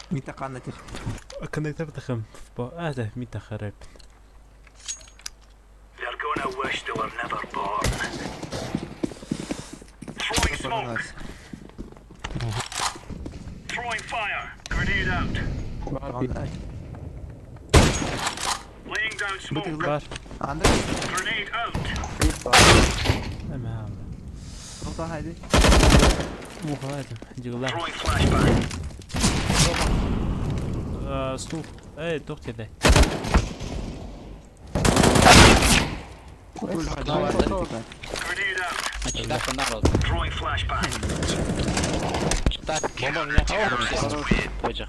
Мита ханна тех.
Коннектор тахым. Ада мита харап.
They're gonna wish they were never born. Throwing smoke. Throwing fire. Grenade out. Laying down smoke.
Бар.
Андер.
Grenade out.
Эме.
Тота хайди.
Мухалайдым. Дигла.
Throwing flashbang.
Стул. Эй, тух тебе.
Grenade out.
Читак народ.
Throwing flashbang.
Читак.
Бомба у меня.
Позже.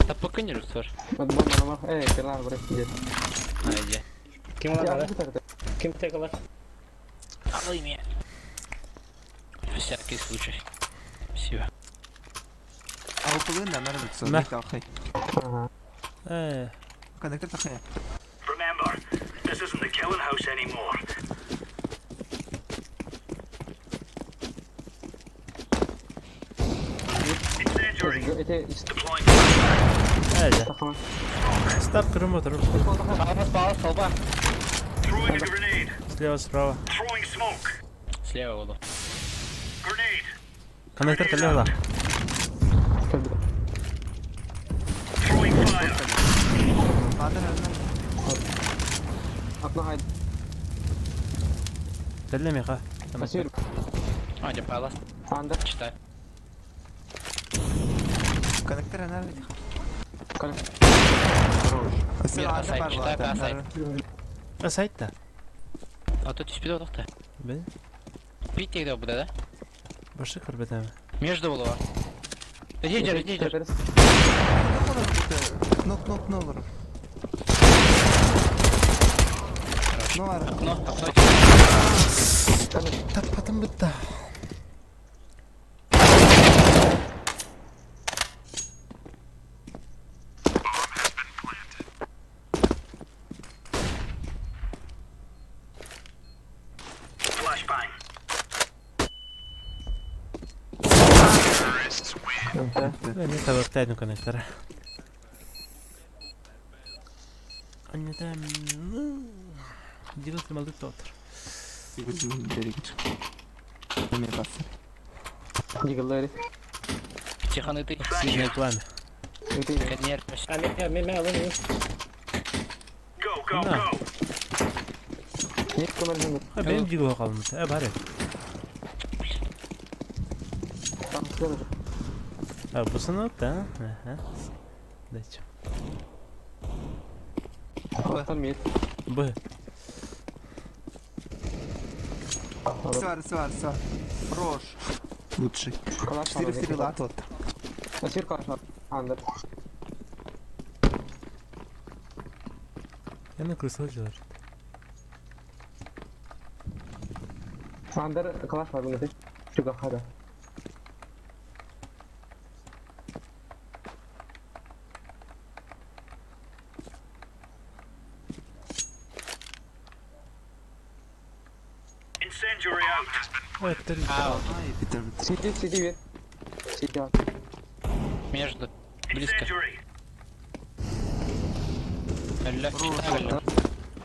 Да пока не русор.
Бомба намах. Эй, керлар бре.
Найди.
Ким надо? Ким текалар?
Алый меня. На всякий случай. Спасибо.
А у да, наверное, все.
На.
Ага.
Э,
Коннектор тахай.
Remember, this isn't the killing house anymore. Incendiary.
Эти
Deploying flashbang.
Ада.
тахма.
Стап крыму труп.
Палба, палба, столба.
Throwing a grenade.
Слева, справа.
Throwing smoke.
Слева буду.
Grenade.
Коннектор колева.
Throwing fire.
Андер.
Окно хайд.
Телемиха.
Спасибо.
А, где палас?
Андер.
Читай.
Коннектор наверное.
Коннектор.
Хорош.
Мир, асайт, читай, асайт.
А сайт-то?
А тут түспеді оқты.
Бе?
Пить тогда буде, да?
Башы көрбетем.
Между было. Иди, иди, иди, иди.
Нок, нок, нок. Ну,
Окно, окно.
Таппатым бітті.
Flashbang.
Не табактайдым коннектора. Анне там... Делать малды тотр.
Дигаллари.
Тихо, ты.
Сильное пламя.
Нет,
А, меня, меня, меня.
Go, go,
Да.
go.
Нет, командир.
А benim диго қалмыз. Э, бары.
Там сверху.
А, бұсыны да? Ага. Дайте.
Там мид.
Б.
Свар, свар, свар. Хорош. Лучший.
Калаш.
4 стрела тот.
Асир калаш. Андер.
Я на крысу делаю.
Андер калаш бар бұны. Чуга хада.
Incendiary out.
Ой, это
Ай, Питер.
Сиди, сиди, вер. Сиди.
Между. Близко.
Incendiary.
Ля, читай, ля.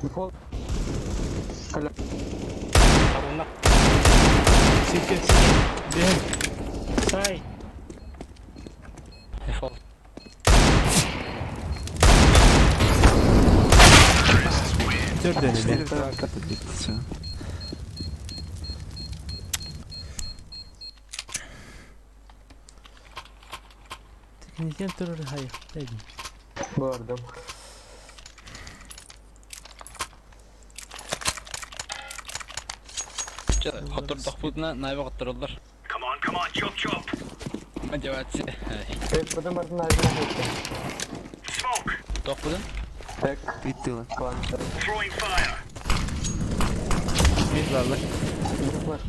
Дефолт. Каля.
Табунна.
Сити. Бен.
Сай.
Дефолт.
Төрден
4
бен.
стрела.
Техникен түрі хайыр. Дайдым.
Бардым.
Че, хотор тохпутна, найбы хоторулар.
Come on, come on, chop chop.
Мотивация.
Э, потом бардым на один
Smoke.
Тохпутун?
Так,
Bitti lan.
план.
Throwing fire.
Mid varlar.
Bir flash.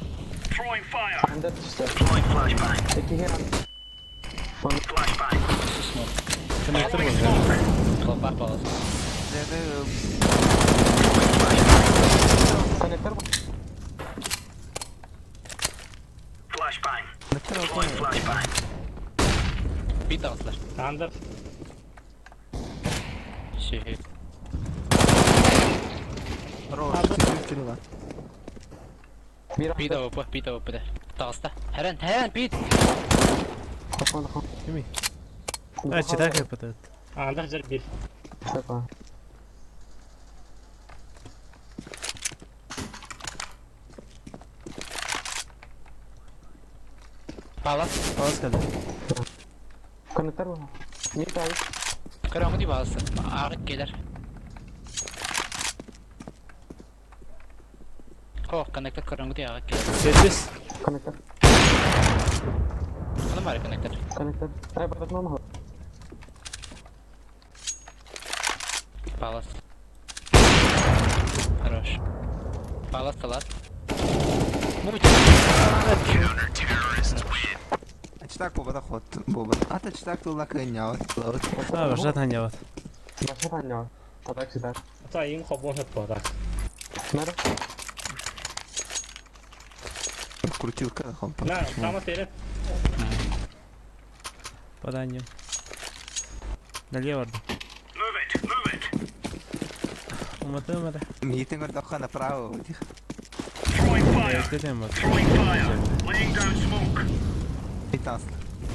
Throwing fire.
Under işte.
Throwing flashbang.
İki hero.
Flashbang.
Connector var.
Kolpar palas.
Nerede?
Konektör var.
Flashbang.
Ne tarafı?
Throwing flashbang.
Bir dağıtlar.
Under.
Şey.
Хорош. Bitti lan.
Bir
Bir
under.
AWP, bir AWP de. Dağısta. Heren, Heren, bir.
Kapalı kapalı.
Kimi? Ha çıtak yapıt.
Under жер bir.
Şaka.
Palas.
Palas geldi.
Konektör var. Mid abi.
Kıramı değil palasın. Ağırlık gelir. Oh, connector kıramı değil ağırlık gelir.
Sekiz.
Konektör.
Onun var ya connector.
Konektör. Ay bakma mı?
Palas. Хорош. Palas talat.
Читак бобада хот. Боба. Ата читак тула кыня.
Ha var zaten yavat.
Başka tane var. Tadak sider.
Ата ең хобон хат бар.
Nerede?
Крутилка хопа.
На, сама терен.
Badanyım. Налево vardı.
Move it. Move it.
Olmadı olmadı.
Митинг ордоха направо.
Throwing fire.
Evet dedim bak.
Throwing fire. Laying down smoke.
Питас.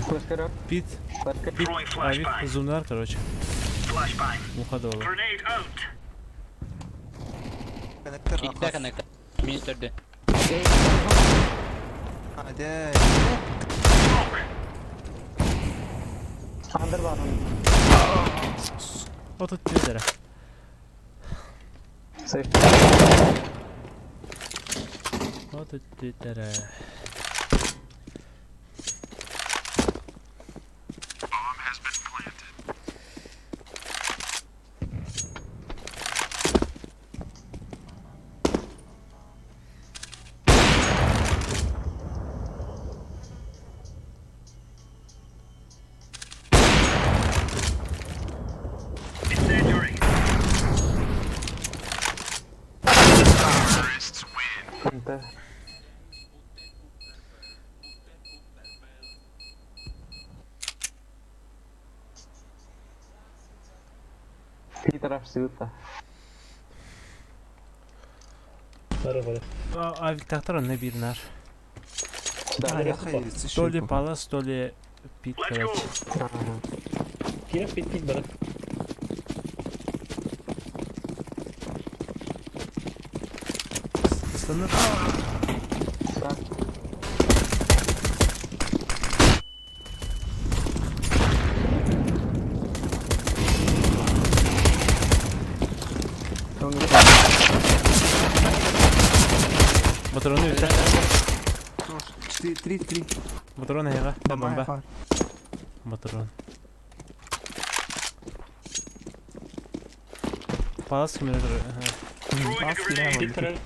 Flash kırıyorum.
Pit.
Flash kırıyorum.
Pit.
Throwing
Abi
flashbang.
zoomlar короче.
Flashbang.
Muha da olur.
Grenade out.
Коннектор.
İki de connector. Minus dördü.
Hadi.
Smoke.
Under var.
31 lira.
Safe.
31 lira.
Incendiary.
Konektör. Bir taraf sığıtta.
Бары бары.
Abi tahtar ne bir nar.
Çıtak.
То ли палас, то ли пит,
Let's go.
короче.
Киреп бит бит бары.
Islanır.
Çıtak.
Patronu bitti.
4 3 3.
Patronu hega. Bomba. Patron. Palas kim
Throwing a grenade.
Бит көрөр.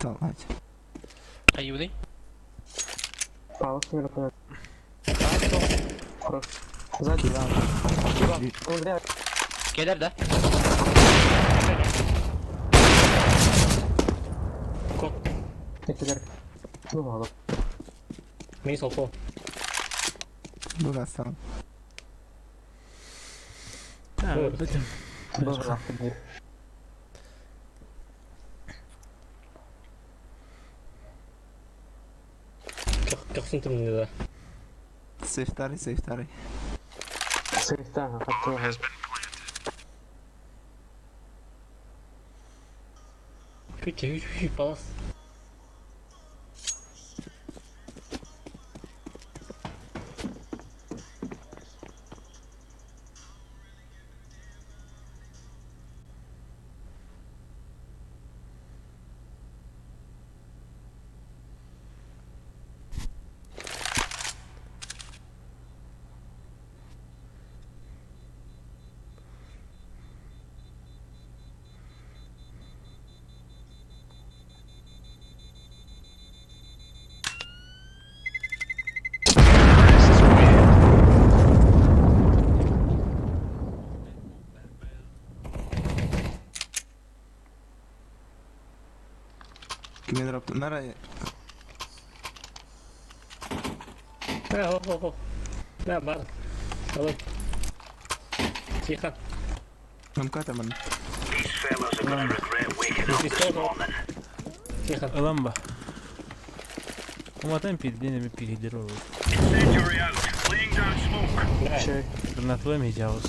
Tamam.
Kayıbı
Palas mı yapıyor? Zaten. Orada
Gelir de.
Кот.
ikiler. Bu bağlı.
Мин солпо.
Burası.
Ha, bütün.
Bu bağlı.
Көхсүн түрмүнэ да.
Сейфтари, сейфтари.
Safe'den hatta.
Хүч хүч хүч палас.
Нара
Э, хоп, хоп, хоп. Да, бар. Алын. Тихо.
МК там.
Тихо.
Ылан ба. Уматан пирдин эми пиридер olur.
Да.
Гранатовый медиаус.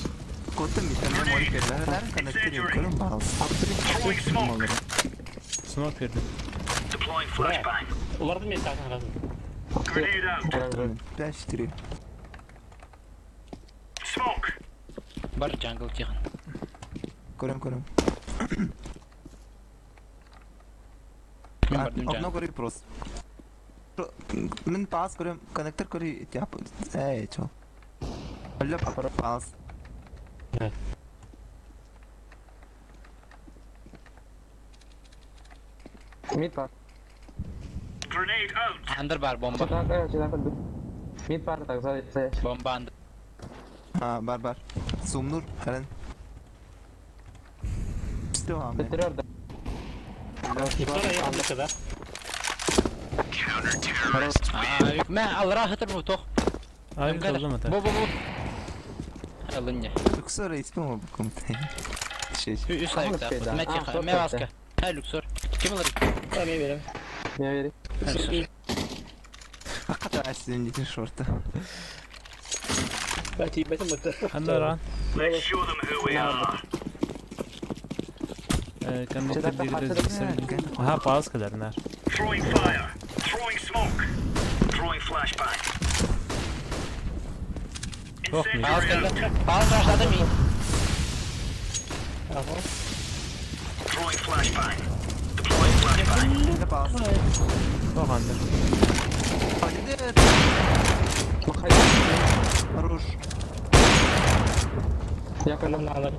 Котым митәнне моликерләр коннектор көрүм балс.
Смок бердим.
Да. Уларды мен саған разым.
5-4.
Бар джангл тихан.
Көрөм көрөм.
Мен бардым
Окно
джангл.
көрү просто. Мен пас көрөм, коннектор көрү тяп. Эй, чо. Алла пас.
Mid бар.
Андер бар бомба.
Четак, четак өлбүт. Мид бар так, за за.
Бомба андер.
Ha, бар бар. Сумнур, хәрен. Все, аме.
Битирер да.
Никтора ехал да?
Мә алра хатыр бу тох.
Ay kazlama
Бу бу бу. Алынне.
Люксор испым бу комната. Шеш.
Үс аяқта.
Алып
Мә
а,
тиха,
шорт
мә
кетті.
баска. Ә люксор. Ким алар?
Да, мен берем.
Не бери.
Люксор.
Хаката асин дитин шорта.
Да, тибетим бутты.
Хандаран. Коннектор дигде Aha пауз kadar nar. Тох ми.
Пауз келді. Пауз рашлады ми.
Ага.
Пас.
Тох андер.
Махай.
Хорош.
Я калам.
Нам надо.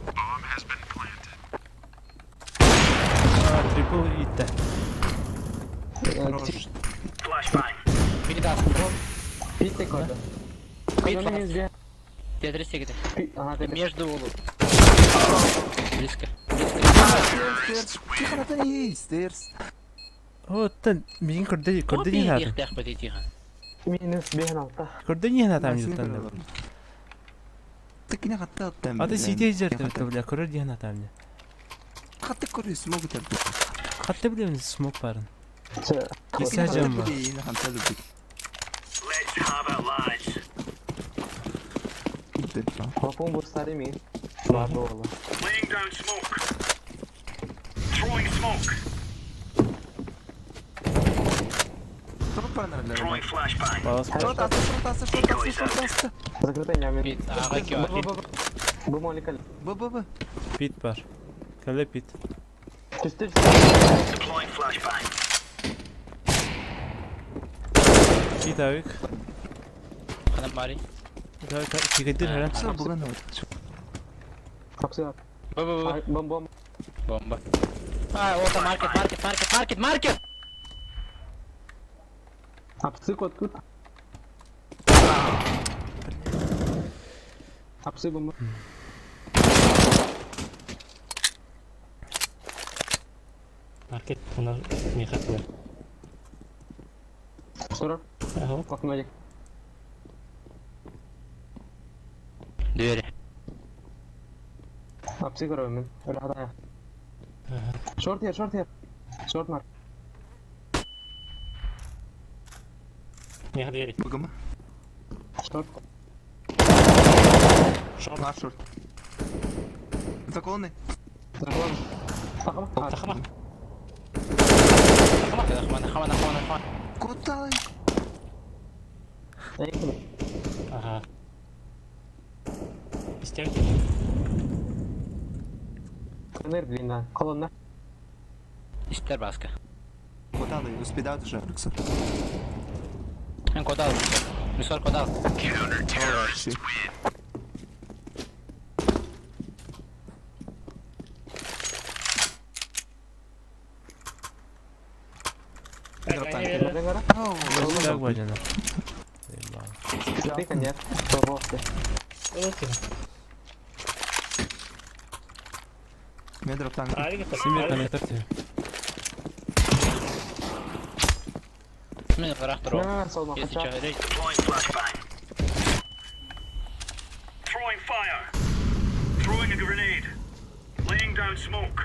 Трипл итте.
Хорош.
Бiri daha.
Пит көрді.
Пит
Колонна везде.
Тетрис тегіді.
Ага, ты.
Между улу. Близко.
Стерс. Тихо, это не стерс.
О, тен мин көрдө көрдө не
Тихо,
хата.
тихо, тихо.
Минус бehen алта.
Көрдө не хата там жуттан.
Тыкне хатта там.
Аты сите жерде бля көрөр не хата там.
Хатта көрү смог там.
Хатта билем смок барын.
Че.
Кисе жамба.
Хатта биле.
Лапон бурсари ми. Бар болы.
Пауз.
Шорт асты, шорт асты, шорт асты, шорт асты.
Закрытай нямин.
Пит, аға кева.
Бу молика.
Б, Б, Б.
Пит бар. Кале пит.
Түстү.
Пит авик.
Ханам бари.
Кигедир хәрән.
Все, буган вот.
Капсы.
Бу бу бу.
Бом бом.
Бомба. А, ота маркет, маркет, маркет, маркет, маркет.
Апсы кот тут. Апсы бомба.
Маркет, она не хотела.
Сорок.
Ага.
Окно
Двери.
Апсы көрөмүн. Өлө хатая. Шорт here, шорт here. Шорт мар.
Не хотели.
Бугама.
Шорт.
Шорт.
На шорт. Законы.
Закон. Тахама.
Тахама.
Хаман, хаман, хаман, хаман.
Куда?
Ага. Истерки.
Конер длина. Колонна.
Истер баска.
Куда? Успедают уже, Люксор.
Мен кодал. Люксор кодал.
Ши.
Бәрен кара.
Так бажана.
Ты конец. Пожалуйста.
Мен дроптан.
Семья коннектор тебе.
Мен ыраах туруом.
На, солно
Если
хотя.
чё, рей.
Deploying flashbang. Throwing fire. Throwing a grenade. Laying down smoke.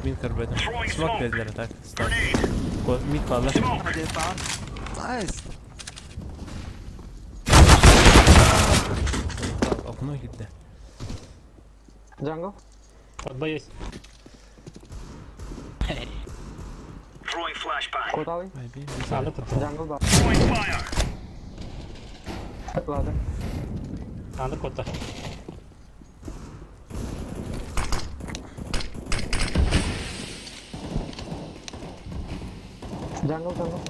Мин көрбөтүм. Smoke бердилер так. Stop.
Grenade.
Mid баалар.
Smoke.
Hadi falan. Nice.
Окно киирдэ.
Jungle.
Отбоюсь.
Throwing flashbang.
Куталый.
Ай, би.
Аны кутта.
Jungle бар.
Throwing fire.
Ладно.
Аны кутта.
Jungle, jungle.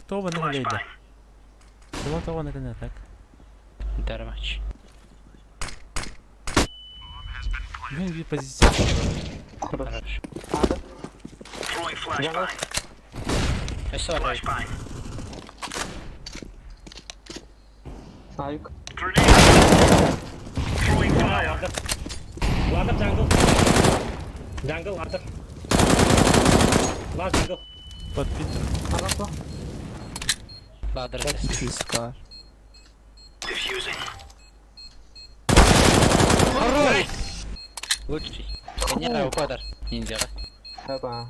Тоба на лейда. Тоба тоба на кene так.
Дармач.
Мен би позиция.
Хорошо.
Хорошо.
Ада.
Throwing flashbang.
Өссө рей.
Flashbang.
Аюк.
Grenade. Throwing fire.
Ладер jungle. Jungle ладер. Last jungle.
Под пит.
Хорошо.
Ладер.
Scar.
Diffusing.
Лучший. Генерал Кодер. Ниндзя.
Опа.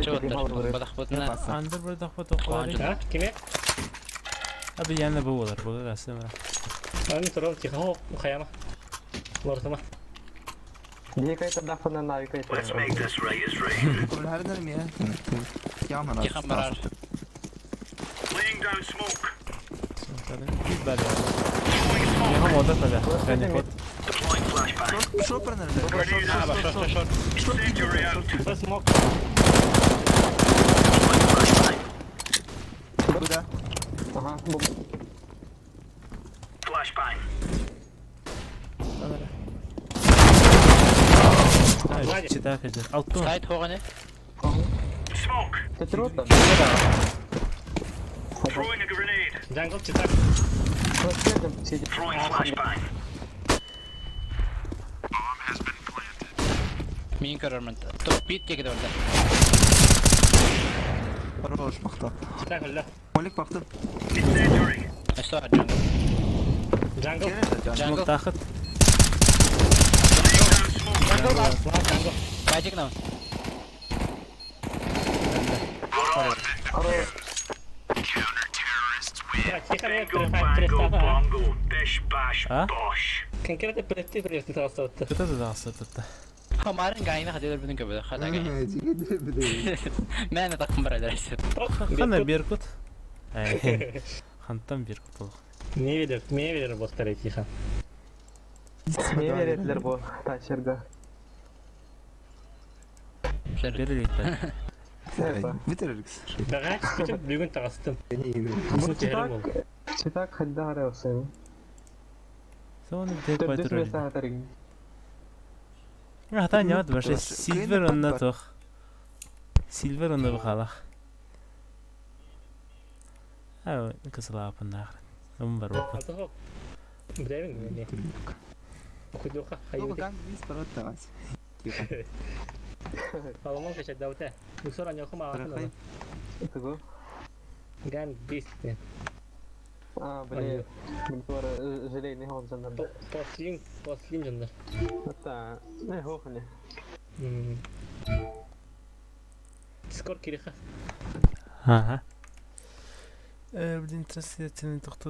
Чего Бадахпутна.
Андер бір дахпа тоқылар.
А, киме?
Abi yanına bu olur. Bu da aslında.
Аны турал тихо. О, хаяма. Лортама.
Let's make this right as rain.
Her mi ya? Yaman
Тихо, марар.
Laying down smoke.
Bir bari. Ya moda tabii. Yani kod.
Deploying flashbang.
Шо пронырды?
Grenade out.
Шорт, шорт, шорт.
Incendiary out.
Б smoke.
Deploying flashbang.
Bu da.
Ага, бум.
Flashbang.
Чита кеже. Алтын.
Сайт хоғаны.
Smoke.
Ты трудно?
Throwing a grenade.
Jungle читак.
Просто сидит.
Throwing flashbang.
Мин көрөрмін. Топ бит тегеді орда.
Хорош бакты.
Читак өллө.
Молик бактым.
Incendiary.
Өссө jungle.
Jungle.
Gene de can.
Jungle.
Тахыт.
Laying down smoke.
Jungle бар.
Last jungle.
Байтик нам.
Тихо, мен
Bingo, bango, bongo. Bish, bash,
А?
bosh.
Конкретно прийти прийти тағыстапты.
Kötü de dağısı tuttu.
Хамарын гайна хадылар бүтін көбеді. Хада гай. Мен тақым бар әдіресі.
Хана Беркут. Хантан Беркут ол.
Не верер, не верер боттар тихо.
Не веретілер бұл тачерге.
Берилейт.
Bitiririz.
Бәғәч бүтін бүгін тағыстым.
Бұл
Бұл терім ол.
Читак хадда қараусын.
Соны bir tek
Төрдіс
baytır
бес ағатарың.
Хата не от башы Silver онна тох. Silver онна бахалах. Ау, кысыла апын нахрен. Ум бар бапын.
Аты хоп. Білемін не. Кудоқа
Yok
хайуды.
gang biz para da
Аламан кешет даута. Усор аняқы мағатын.
Рахай.
Тугу.
Ган бис.
А, блин. Бұл желейный хол жандар.
Послин, послин жандар.
Это, не хохни.
Дискорд кириха.
Ага. Блин, трансляцияны тоқтат.